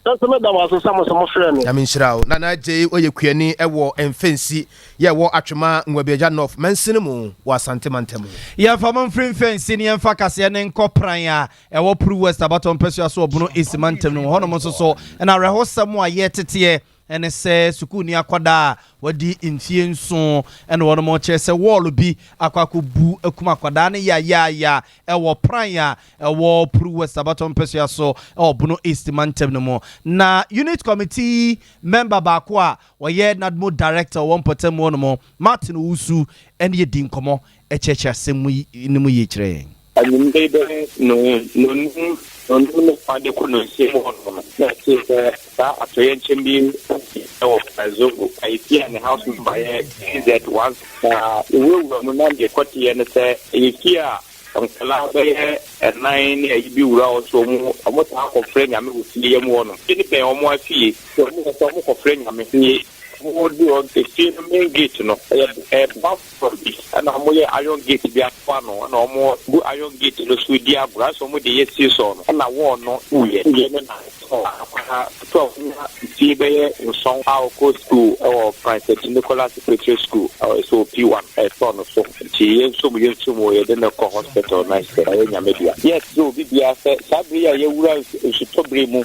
[SPEAKER 4] Me nso meda mo ase sɛ mo nso mofrɛɛ me.
[SPEAKER 1] Nyame nhyira wo. Nana Adjei ɔyɛ kuani wɔ Mfensi yɛ ɛwɔ Atwema Nwabiagya North mansini mu wɔ Asante mantam mu.
[SPEAKER 2] Yɛmfa mo mfiri Mfensi na yɛmfa kaseɛ no nkɔ Pran a ɛwɔ Pru West abatoɔ mpasua so wɔ Bono East mantam no mu. Hɔnom nso so na awerɛhosɛm a yɛreteteɛ. ne sɛ sukuuni akwadaa a wadi mfeɛ nson na wɔnom kyerɛ sɛ wɔɔlo bi akɔ akɔbu akum akwadaa no yayaaya wɔ Pran a ɛwɔ Pru West abatoɔ mpɛsoa so wɔ Bono East mantam no mu. Na Unit Committee member baako a ɔyɛ NADMO Director wɔ mpɔtam hɔ nom, Martin Owusu ne yɛdi nkɔmmɔ kyerɛkyerɛ asɛm yi no mu yie kyerɛ yɛn.
[SPEAKER 11] Anwummere yi bɛyɛ nnɔnnum nnɔnnum ne fa de kɔ nnɔnsia mu hɔnom no, na ɛtee sɛ saa atoyerɛnkyɛm bi asi wɔ Zongo, efie a ne house number yɛ PZ1. Na yɛwurawura mu na deɛ ɛkɔteeɛ ne sɛ ɛyɛ fie a nkwadaa bɛyɛ nnan ne ayi bi wura hɔ so wɔn wɔtaa kɔfrɛ Nyame wɔ fie yɛ mu hɔnom. Fie no bɛn wɔn afie, nti wɔn kɔ sɛ wɔkɔfrɛ Nyame. Nti wɔduru hɔ, efie no main gate no ɛyɛ ɛyɛ baffle bi ɛna wɔyɛ iron gate bi ato ano ɛna wɔgu iron gate no so di agorɔ ayɛ sɛ wɔde yɛ seesaw no ɛna wall no wuiɛ wuiɛ no na ɛtɔɔ akwadaa ketewa a wanya mfie bɛyɛ nson a ɔkɔ sukuu wɔ Francis Nicholas Preparatory School a ɛsɛ wɔ P1 ɛtɔɔ no so nti yɛnsom yɛnsom o yɛde no kɔ hospital na sɛ ɔyɛ Nyame dea. Yɛsrɛ obi biara sɛ saa bere yi a yɛawura nsutɔ bere mu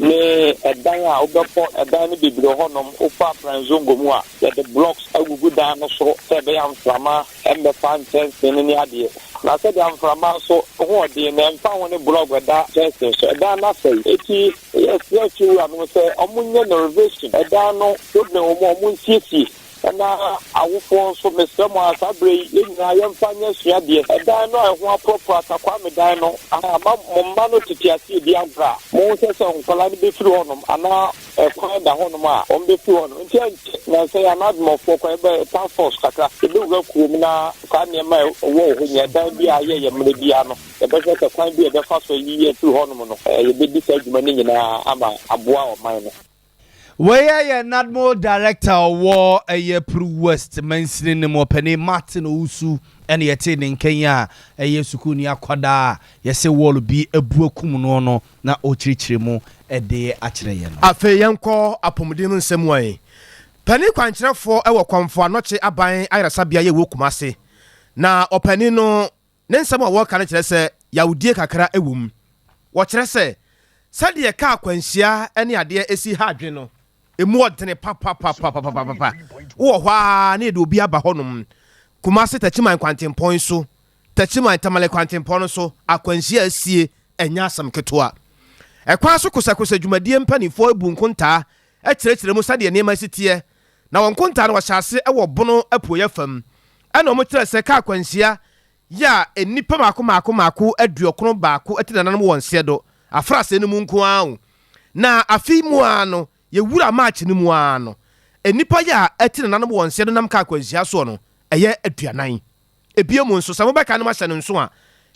[SPEAKER 11] ne ɛdan a wobɛkɔ ɛdan no bebree wɔ hɔnom wofa Pranzongo mu a yɛde blocks agugu dan no soro sɛ ɛbɛyɛ a mframa mmɛfa nkyɛnsee no ne adeɛ. Na sɛdeɛ mframa nso ho ɔden no, ɛmfa ho ne blɔg a ɛda kyɛnsee so, ɛdan no asɛe. Enti yɛsrɛ fie wuranom sɛ wɔnyɛ renovation, ɛdan no problem wɔ mu a wɔnsiesie. Ɛna awofoɔ nso, mesrɛ mo ara, saa berɛ yi, yɛn nyinaa yɛmfa nyɛ asuadeɛ. Ɛdan no a ɛho aporɔporɔ, Atakwame dan no, aha, ma mo mma no tete aseɛ di agorɔ a, monhwɛ sɛ nkwadaa no bɛfiri hɔnom anaa Ɛkwan da hɔnom a wɔbɛfiri hɔ no, nti ɛnkyɛ nnansa yi anadmɔfoɔ kwan yɛbɛ task force kakra, yɛbɛwura kurom na saa nneɛma a ɛwɔ wɔ hɔ nyinaa, ɛdan bi a ayɛ yɛ mmerɛ biara no, yɛbɛhwɛ sɛ kwan bi a yɛbɛfa so ayiyi afiri hɔnom no, yɛbɛdi saa adwuma no nyinaa ama aboa ɔman no.
[SPEAKER 2] Wei yɛ NADMO Director a ɔwɔ ɛyɛ Pru West mansini no mu, Ɔpanin Martin Owusu ɛna yɛtee ne nka yi a ɛyɛ sukuuni akwadaa a yɛse wɔɔlo bi abu akum noɔ no na ɔrekyerɛkyerɛ mu de akyerɛ yɛn no.
[SPEAKER 1] Afei yɛnkɔ apɔmuden mu nsɛm mu ɛ. Panin kwankyerɛfoɔ wɔ Kɔmfo Anɔkye Aban Ayaresabea yi a ɛwɔ Kumase. Na ɔpanin no ne nsɛm a wɔreka no kyerɛ sɛ yawdie kakra wɔ mu. Wɔkyerɛ sɛ sɛdeɛ kaa akwanhyia ne adeɛ si ha adwene no, ɛmu ɔdene papapapapapapa. Wowɔ hɔ ara na yɛde obi aba hɔnom. Kumase Takyiman kwantempɔn so Techiman Tamale kwantempɔn no so akwanhyia a asie nyɛ asɛm ketewa. Ɛkwan so kosɛkosɛ dwumadie mpaninfoɔ bu nkontaa kyerɛkyerɛ mu sɛdeɛ nneɛma si teɛ, na wɔn nkontaa no wɔhyɛ ase wɔ Bono apueɛ fam ɛna wɔn kyerɛ sɛ kaa akwanhyia yɛ a nnipa mmaako mmaako mmaako aduokron baako ati nananom wɔ nseɛ afrasɛɛ no mu nko ara o. Na afe yi mu ara no yɛwura March no mu ara no nnipa yɛ a ati nananom wɔ nseɛ do nam kaa akwanhyia soɔ no ɛyɛ aduanan. Ebio mu nso, sɛ mobɛka no mahyɛ no nso a,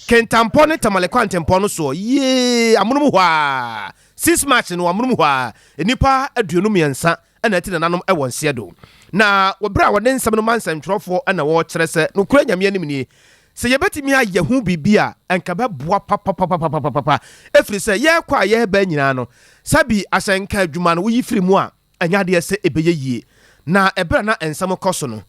[SPEAKER 1] Kintampo ne Tamale kwantempɔn no soɔ, yiee, amonom hɔ ara, 6 March no, amonom hɔ ara, nnipa 23 na ati nananom wɔ nseɛ do. Na wɔ berɛ a wɔde nsɛm no ma nsɛntwerɛfoɔ na wɔrekyerɛ sɛ, nokorɛ Nyame anim nie, sɛ yɛbɛtumi ayɛ ho biribi a, anka ɛbɛboa papapapapapapa, ɛfiri sɛ yɛrekɔ a yɛreba nyinaa no, sɛbi asɛnka adwuma no woyi firi mu a, ɛnyɛ adeɛ sɛ ɛbɛyɛ yie. Na ɛberɛ a na nsɛm rekɔ so no,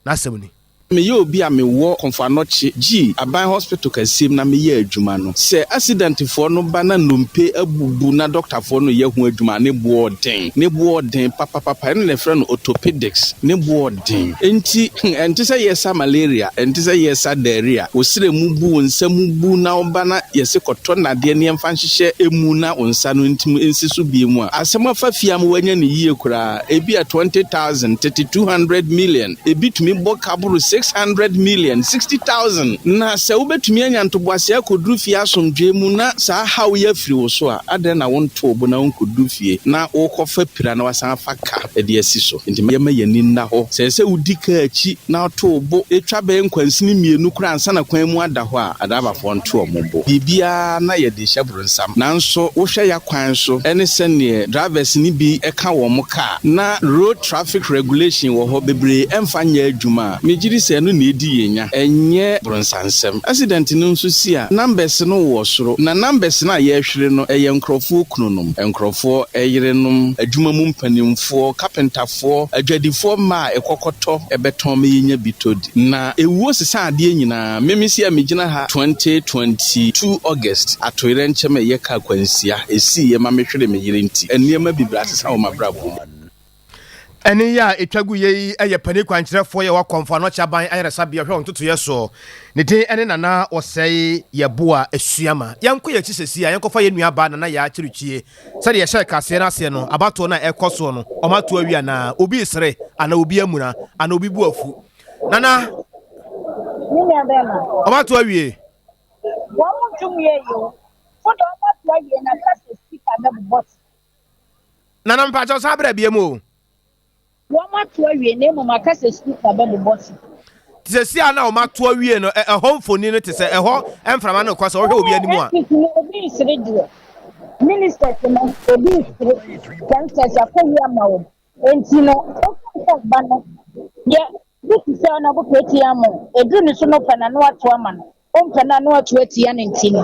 [SPEAKER 1] n'asɛm ni.
[SPEAKER 12] Meyɛ obi a mewɔ Komfo Anokye, G, aban hospital kɛseɛ mu na meyɛ adwuma no. Sɛ accident foɔ no ba na nnompe abubu na doctor foɔ no yɛ ho adwuma a, ne boɔ den. Ne boɔ den papapapa. Ɛno na yɛfrɛ no orthopedics. Ne boɔ den. Enti, ɛnte sɛ yɛresa malaria, ɛnte sɛ yɛresa diarrhea. Wo serɛ mu bu, wo nsa mu bu na woba na yɛse kɔtɔ nnadeɛ na yɛmfa nhyehyɛ mu na wo nsa no ntim nsi so bio a, asɛm afa fie ama woanya no yie koraa. Ebia 20,000, tete 200 million. Ebi tumi bɔ ka boro 600 million, 60,000. Na sɛ wobɛtumi anya ntoboaseɛ akɔduru fie asomdwoeɛ mu na saa haw yi afiri wo so a, adɛn na wontoo wo bo na wonkɔduru fie na worekɔfa pira na woasan afa ka de asi so? Enti yɛmma yɛn ani nna hɔ. Sɛ ɛsɛ sɛ wodi kaa akyi na woto wo bo twa bɛyɛ nkwansini mmienu koraa ansa na kwan mu ada hɔ a, adraivafoɔ nto wɔn bo. Biribiara na yɛde rehyɛ boronsam. Nanso wohwɛ y'akwan so ne sɛdeɛ drivers no bi ka wɔn kaa na road traffic regulation wɔ hɔ bebree ɛmfa nyɛ adwuma a, megyedi sɛ ɛno na ɛdi yɛn nya, ɛnyɛ bronsansɛm. Accident no nso si a, numbers no wɔ soro, na numbers no a yɛrehwere no, ɛyɛ nkorɔfoɔ kununom, nkorɔfoɔ yerenom, adwuma mu mpanimfoɔ, kapentafoɔ, adwadifoɔ mma a ɛkɔkɔtɔ bɛtɔn ma yɛnya bi tɔ di. Na ɛwuo sesa adeɛ nyinaa. Me mesi a megyina ha 2022 August, atoyerɛnkyɛm a ɛyɛ kaa kwansia ɛsiiɛ ma mehweree me yere nti, nneɛma bebree asesa wɔ m'abrabɔ mu.
[SPEAKER 1] Ɛnne yi a ɛtwa guiɛ yi yɛ panin kwankyerɛfoɔ yi a ɔwɔ Kɔmfo Anɔkye Aban Ayaresabea hwɛ wɔn ntotoeɛ soɔ. Ne din ne Nana Osei Yeboah Asuama. Yɛnkɔ yɛn akyi seesei a yɛnkɔfa yɛn nuabaa Nana Yaa Kyirikyie. Sɛdeɛ yɛhyɛɛ kaseɛ no aseɛ no, abatoɔ no a ɛrekɔ soɔ no, wɔato awie anaa? Obi resere anaa obi amuna anaa obi bo afu? Nana,
[SPEAKER 5] Me nua bɛrima.
[SPEAKER 1] Wɔato awie?
[SPEAKER 5] Wɔn nto mu yɛ yio. Fo deɛ wɔn ato awie na kasa speaker bɛbobɔ so.
[SPEAKER 1] Nana mpakyɛw san bra biam o.
[SPEAKER 5] Wɔn ato awie na mmom aka sɛ speaker bɛbobɔ so.
[SPEAKER 1] Te sɛ si a na wɔn ato awie no ɛhɔ mfoni no te sɛ ɛhɔ mframa no kɔ sɛ wɔhwɛ obi anim a.
[SPEAKER 5] MPs no obi resere deɛ ministers no obi resere senators akɔ yi ama wɔn nti no ɛsan sɛ ba no yɛ bi te sɛ ɔna bɔ pɛti ama eduru ne so no pɛ na no ato ama no. Wompɛ no a na wato atia no nti no,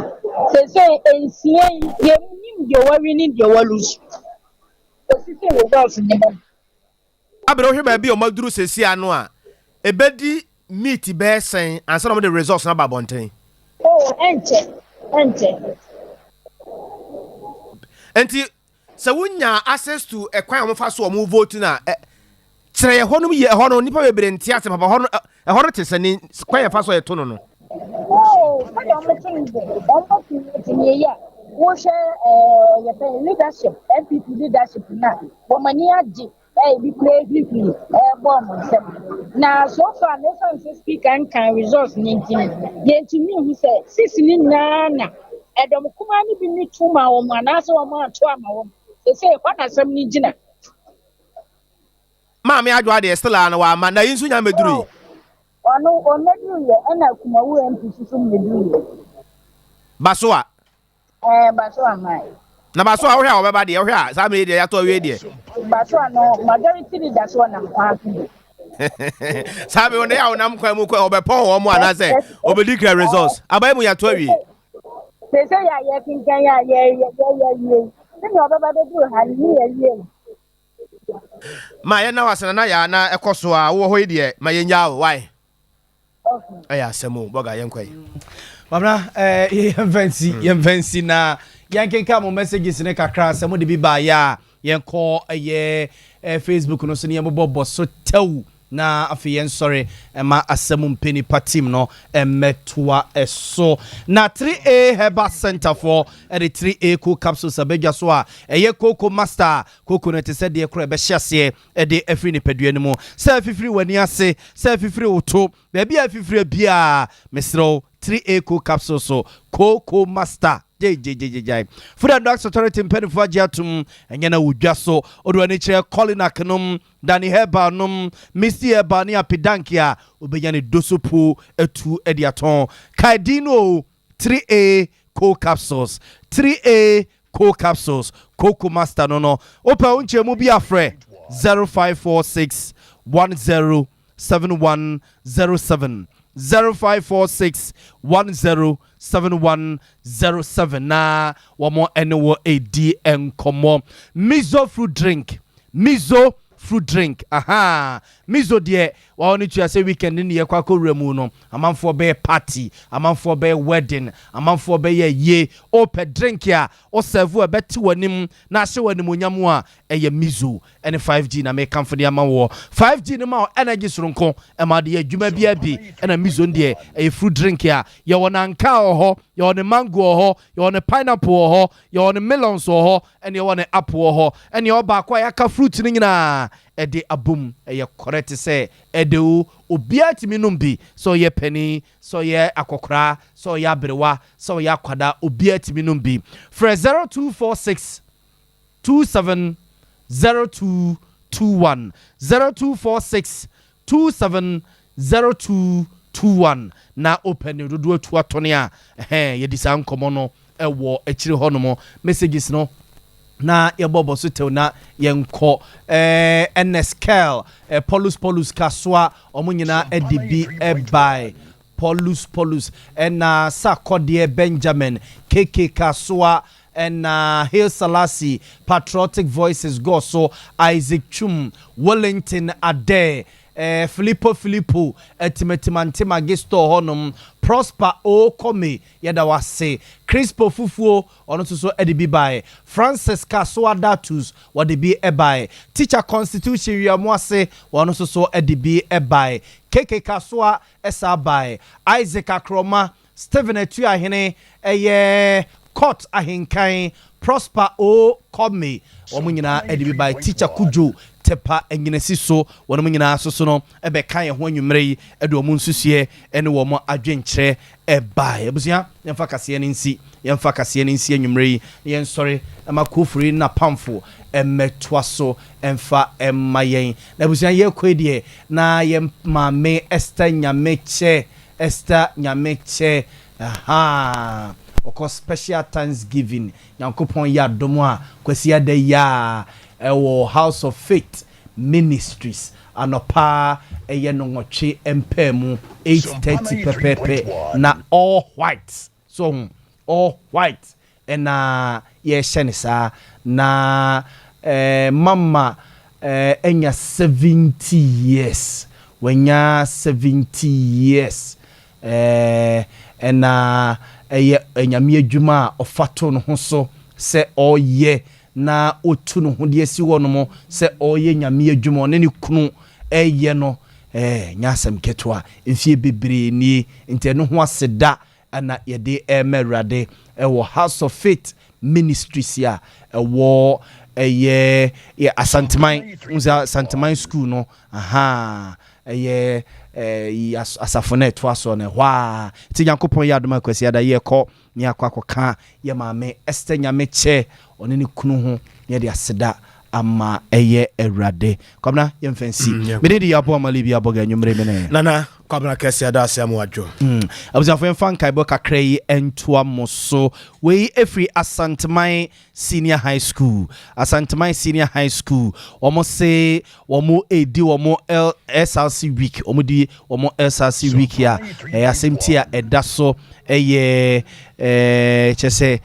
[SPEAKER 5] seesei nsia yi, yɛnnim deɛ wawi ne deɛ walusu kɔsi sɛ results no bɛba.
[SPEAKER 1] Abere wohwɛ baabi a wɔaduru seesei ano a, ɛbɛdi meet bɛyɛ sɛn ansa na wɔde results no aba abɔnten?
[SPEAKER 5] Oh, ɛnkyɛ, ɛnkyɛ.
[SPEAKER 1] Nti Sɛ wo nya access to ɛkwan a wɔn fa so wɔn vote no a, kyerɛ yɛ hɔ nom yie. Ɛhɔ no nipa bebree nte ase papa. Ɛhɔ no ɛhɔ no te sɛ ne kwan yɛ fa so yɛ to no no.
[SPEAKER 5] Oh, sɛdeɛ wɔn to no de, wɔn bɛ to no te nie yɛ a, wohwɛ ɛɛ yɛfɛ leadership, NPP leadership na wɔn ani agye ɛɛ ebi kura ehurihuri ɛɛbɔ wɔn nsam. Na so far no esan sɛ speaker nkan results ne nti no, yɛntumi nhu sɛ sisi ne nyinaa na ɛdɔm kumaa no bi ne to ma wɔn anaasɛ wɔn anto ama wɔn. Sese hɔ na asɛm no gyina.
[SPEAKER 1] Maame Adwoa deɛ still a no wamma na yi nso nya mmɛduru yi.
[SPEAKER 5] Ɔno ɔmmɛduru yɛ ɛna Kumawu MP nso mmɛduru yɛ.
[SPEAKER 1] Basoa.
[SPEAKER 5] Ɛɛ Basoa mmae.
[SPEAKER 1] Na Basoa wohwɛ a ɔbɛba deɛ wohwɛ a saa mmerɛ yi deɛ yɛatɔ awie deɛ.
[SPEAKER 5] Basoa no majority leader so ɔnam kwan so de.
[SPEAKER 1] Saa mmerɛ wɔn a wɔnam kwan mu kɔ ɔbɛpɔn wɔn mu anaasɛ ɔbɛdi kura results aban mu yɛatɔ awie.
[SPEAKER 5] Sese yɛ a yɛkenkan yɛ a yɛ yɛ yɛ yɛ wie sɛnea ɔbɛba bɛduru ha no ne yɛ wie.
[SPEAKER 1] Ma yɛn na wasena na yɛ na ɛkɔ so a wowɔ hɔ yi deɛ ma yɛn o why. Ɛyɛ asɛm o bɔga yɛnkɔ yi.
[SPEAKER 2] Kwabena eh, yɛmfa nsi hmm. yɛmfa nsi na yɛnkenka mo messages ne kakra sɛ mode bi baayɛ a yɛnkɔ ɛyɛ eh, Facebook no so ne yɛbobɔ bɔ so tɛw na afei yɛnsɔre ɛma asɛm mpɛ nipa team no ɛmmɛtoa ɛso na 3A Herbal Center foɔ ɛde 3A co capsules abɛdwa so a ɛyɛ Coco Master Coco no te sɛ deɛ korɔ ɛbɛhyɛ aseɛ ɛde afiri nipadua no mu sɛ afifiri w'ani ase sɛ afifiri wo to baabi a afifiri biara mesrɛ wo 3A co capsule so Coco Master gyegyegyegyae Food and Drugs Authority mpanimfoɔ agye atom ɛnyɛ na wodwa so wode w'ani kyerɛ Colinac nom Danny Herbal nom Misty Herbal ne Apidank a wobɛnya ne dosopo atu de atɔn kae din no o 3A co capsules 3A co capsules Coco Master no no wopɛ wo nkyɛmu bi afrɛ 0546 10 7107 0546 10 7107 na wɔn ne wɔ edi nkɔmmɔ. Mizo fruit drink, Mizo fruit drink, aha, Mizo deɛ wɔn ne tua sɛ weekend ne yɛkɔ akɔwura mu no, amanfoɔ bɛyɛ party, amanfoɔ bɛyɛ wedding, amanfoɔ bɛyɛ yie. Opɛ drink a ɔsɛvo a ɛbɛte w'anim na ahyɛ w'animonyam a ɛyɛ Mizo ɛne 5G na mekamfo de ama wɔ 5G no ma wo energy soronko ɛma de yɛ adwuma biara bi ɛna Mizo no deɛ ɛyɛ fruit drink a yɛwɔ nanka wɔ hɔ, yɛwɔ ne mango wɔ hɔ, yɛwɔ ne pineapple wɔ hɔ, yɛwɔ ne melons wɔ hɔ, ɛne yɛwɔ ne apple wɔ hɔ, ɛne yɛwɔ baako a yɛaka fruit no nyinaa ɛde abom ɛyɛ correct sɛ ɛde o obiara tumi nom bi sɛ ɔyɛ panin sɛ ɔyɛ akɔkoraa sɛ ɔyɛ aberewa sɛ ɔyɛ akwadaa obiara tumi nom bi. Frɛ 0246 27 0221 0246 27 0221 na wopɛ ne dodoɔ atu atɔne a ɛhɛn yɛdi saa nkɔmmɔ no ɛwɔ akyire hɔ nom messages no na yɛbɔbɔ so tew na yɛnkɔ ɛɛ Ernest Kell ɛɛ Paulus Paulus Kasoa ɔmo nyinaa ɛde bi ɛbae Paulus Paulus ɛna Sakɔdeɛ Benjamin KK Kasoa ɛna Haile Selassie Patriotic Voices Gɔso Isaac Chum Wellington Ade. Filippo Filippo Atimatimante store hɔnom, Prosper O Kome, yɛda wase. Crispo Fufuo, ɔno nso so de bi bae. Francis Kasoa Datus, wɔde bi bae. Teacher Constitution Wiamu ase, wɔn nso so de bi bae. Keke Kasoa ɛsa bae. Isaac Akroma, Stephen Atuahene, ɛyɛ Court Ahenkan, Prosper O Kome, wɔn nyinaa de bi bae. Teacher Kujo Tepa Anyinasi so, wɔn nyinaa soso no ɛbɛka yɛn ho anwummerɛ yi, ɛde wɔn nsusuɛ ɛne wɔn adwenkyerɛ ɛbae. Abusua, yɛmfa kaseɛ no nsi, yɛmfa kaseɛ no nsi anwummerɛ yi na yɛnsɔre ɛma Kofori na Pamfo ɛmmɛtoa so ɛmfa ɛmma yɛn. Na abusua, yɛkɔ yi deɛ, na yɛn maame Esther Nyamekyɛ, Esther Nyamekyɛ, aha ɔkɔ special thanksgiving. Nyankopɔn yɛ adom a, Kwasi ada yi a ɛwɔ House of Faith Ministries anɔpa, ɛyɛ no 8 mpaa mu, 8:30 pɛpɛɛpɛ, na all white so, all white ɛna yɛhyɛ ne saa. Na mama ɛnya 70 years, wanya 70 years, ɛna ɛyɛ Nyame adwuma a ɔfa to ne ho so sɛ ɔyɛ, na ɔtu ne ho de asi hɔ nom sɛ ɔyɛ Nyame adwuma, ɔne ne kunu ɛyɛ no, nyɛ asɛm ketewa. Mfie bebree nie, nti ɛno ho aseda ɛna yɛde ɛma Awurade ɛwɔ House of Faith Ministries a ɛwɔ ɛyɛ yɛ Asanteman nsa, Asanteman School no aha, ɛyɛ asafo no ɛtoa soɔ no ɛhɔ a. Nti Nyankopɔn yɛ adom a, Kwasi ada yɛkɔ ne akɔ akɔka yɛ maame Esther Nyame kyɛ, ɔne ne kunu ho, ne yɛde aseda ama ɛyɛ Awurade. Kwabena, yɛmfa nsi. Mede de yɛabɔ amale bi abɔga anwummerɛ me ne
[SPEAKER 1] Nana Kwabena kɛseɛ, ada ase ama wadwo.
[SPEAKER 2] Abusuafo, yɛmfa nkaebɔ kakra yi ntoa mo so. Wei ɛfiri Asanteman Senior High School. Asanteman Senior High School, wɔn se wɔn edi wɔn SRC week. Wɔn di wɔn SRC week a ɛyɛ asɛm ti a ɛda so ɛyɛ kyɛ sɛ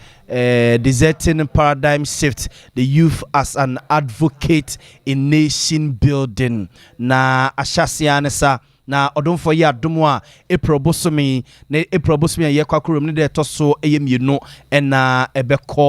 [SPEAKER 2] deserting paradigm shift, the youth as an advocate in nation building. Na ahyɛaseɛ ne sa na ɔdomfoɔ yɛ adom a, April bosome, na April bosome a yɛkɔ akɔwura mu ne deɛ ɛtɔ so ɛyɛ 2 ɛna ɛbɛkɔ.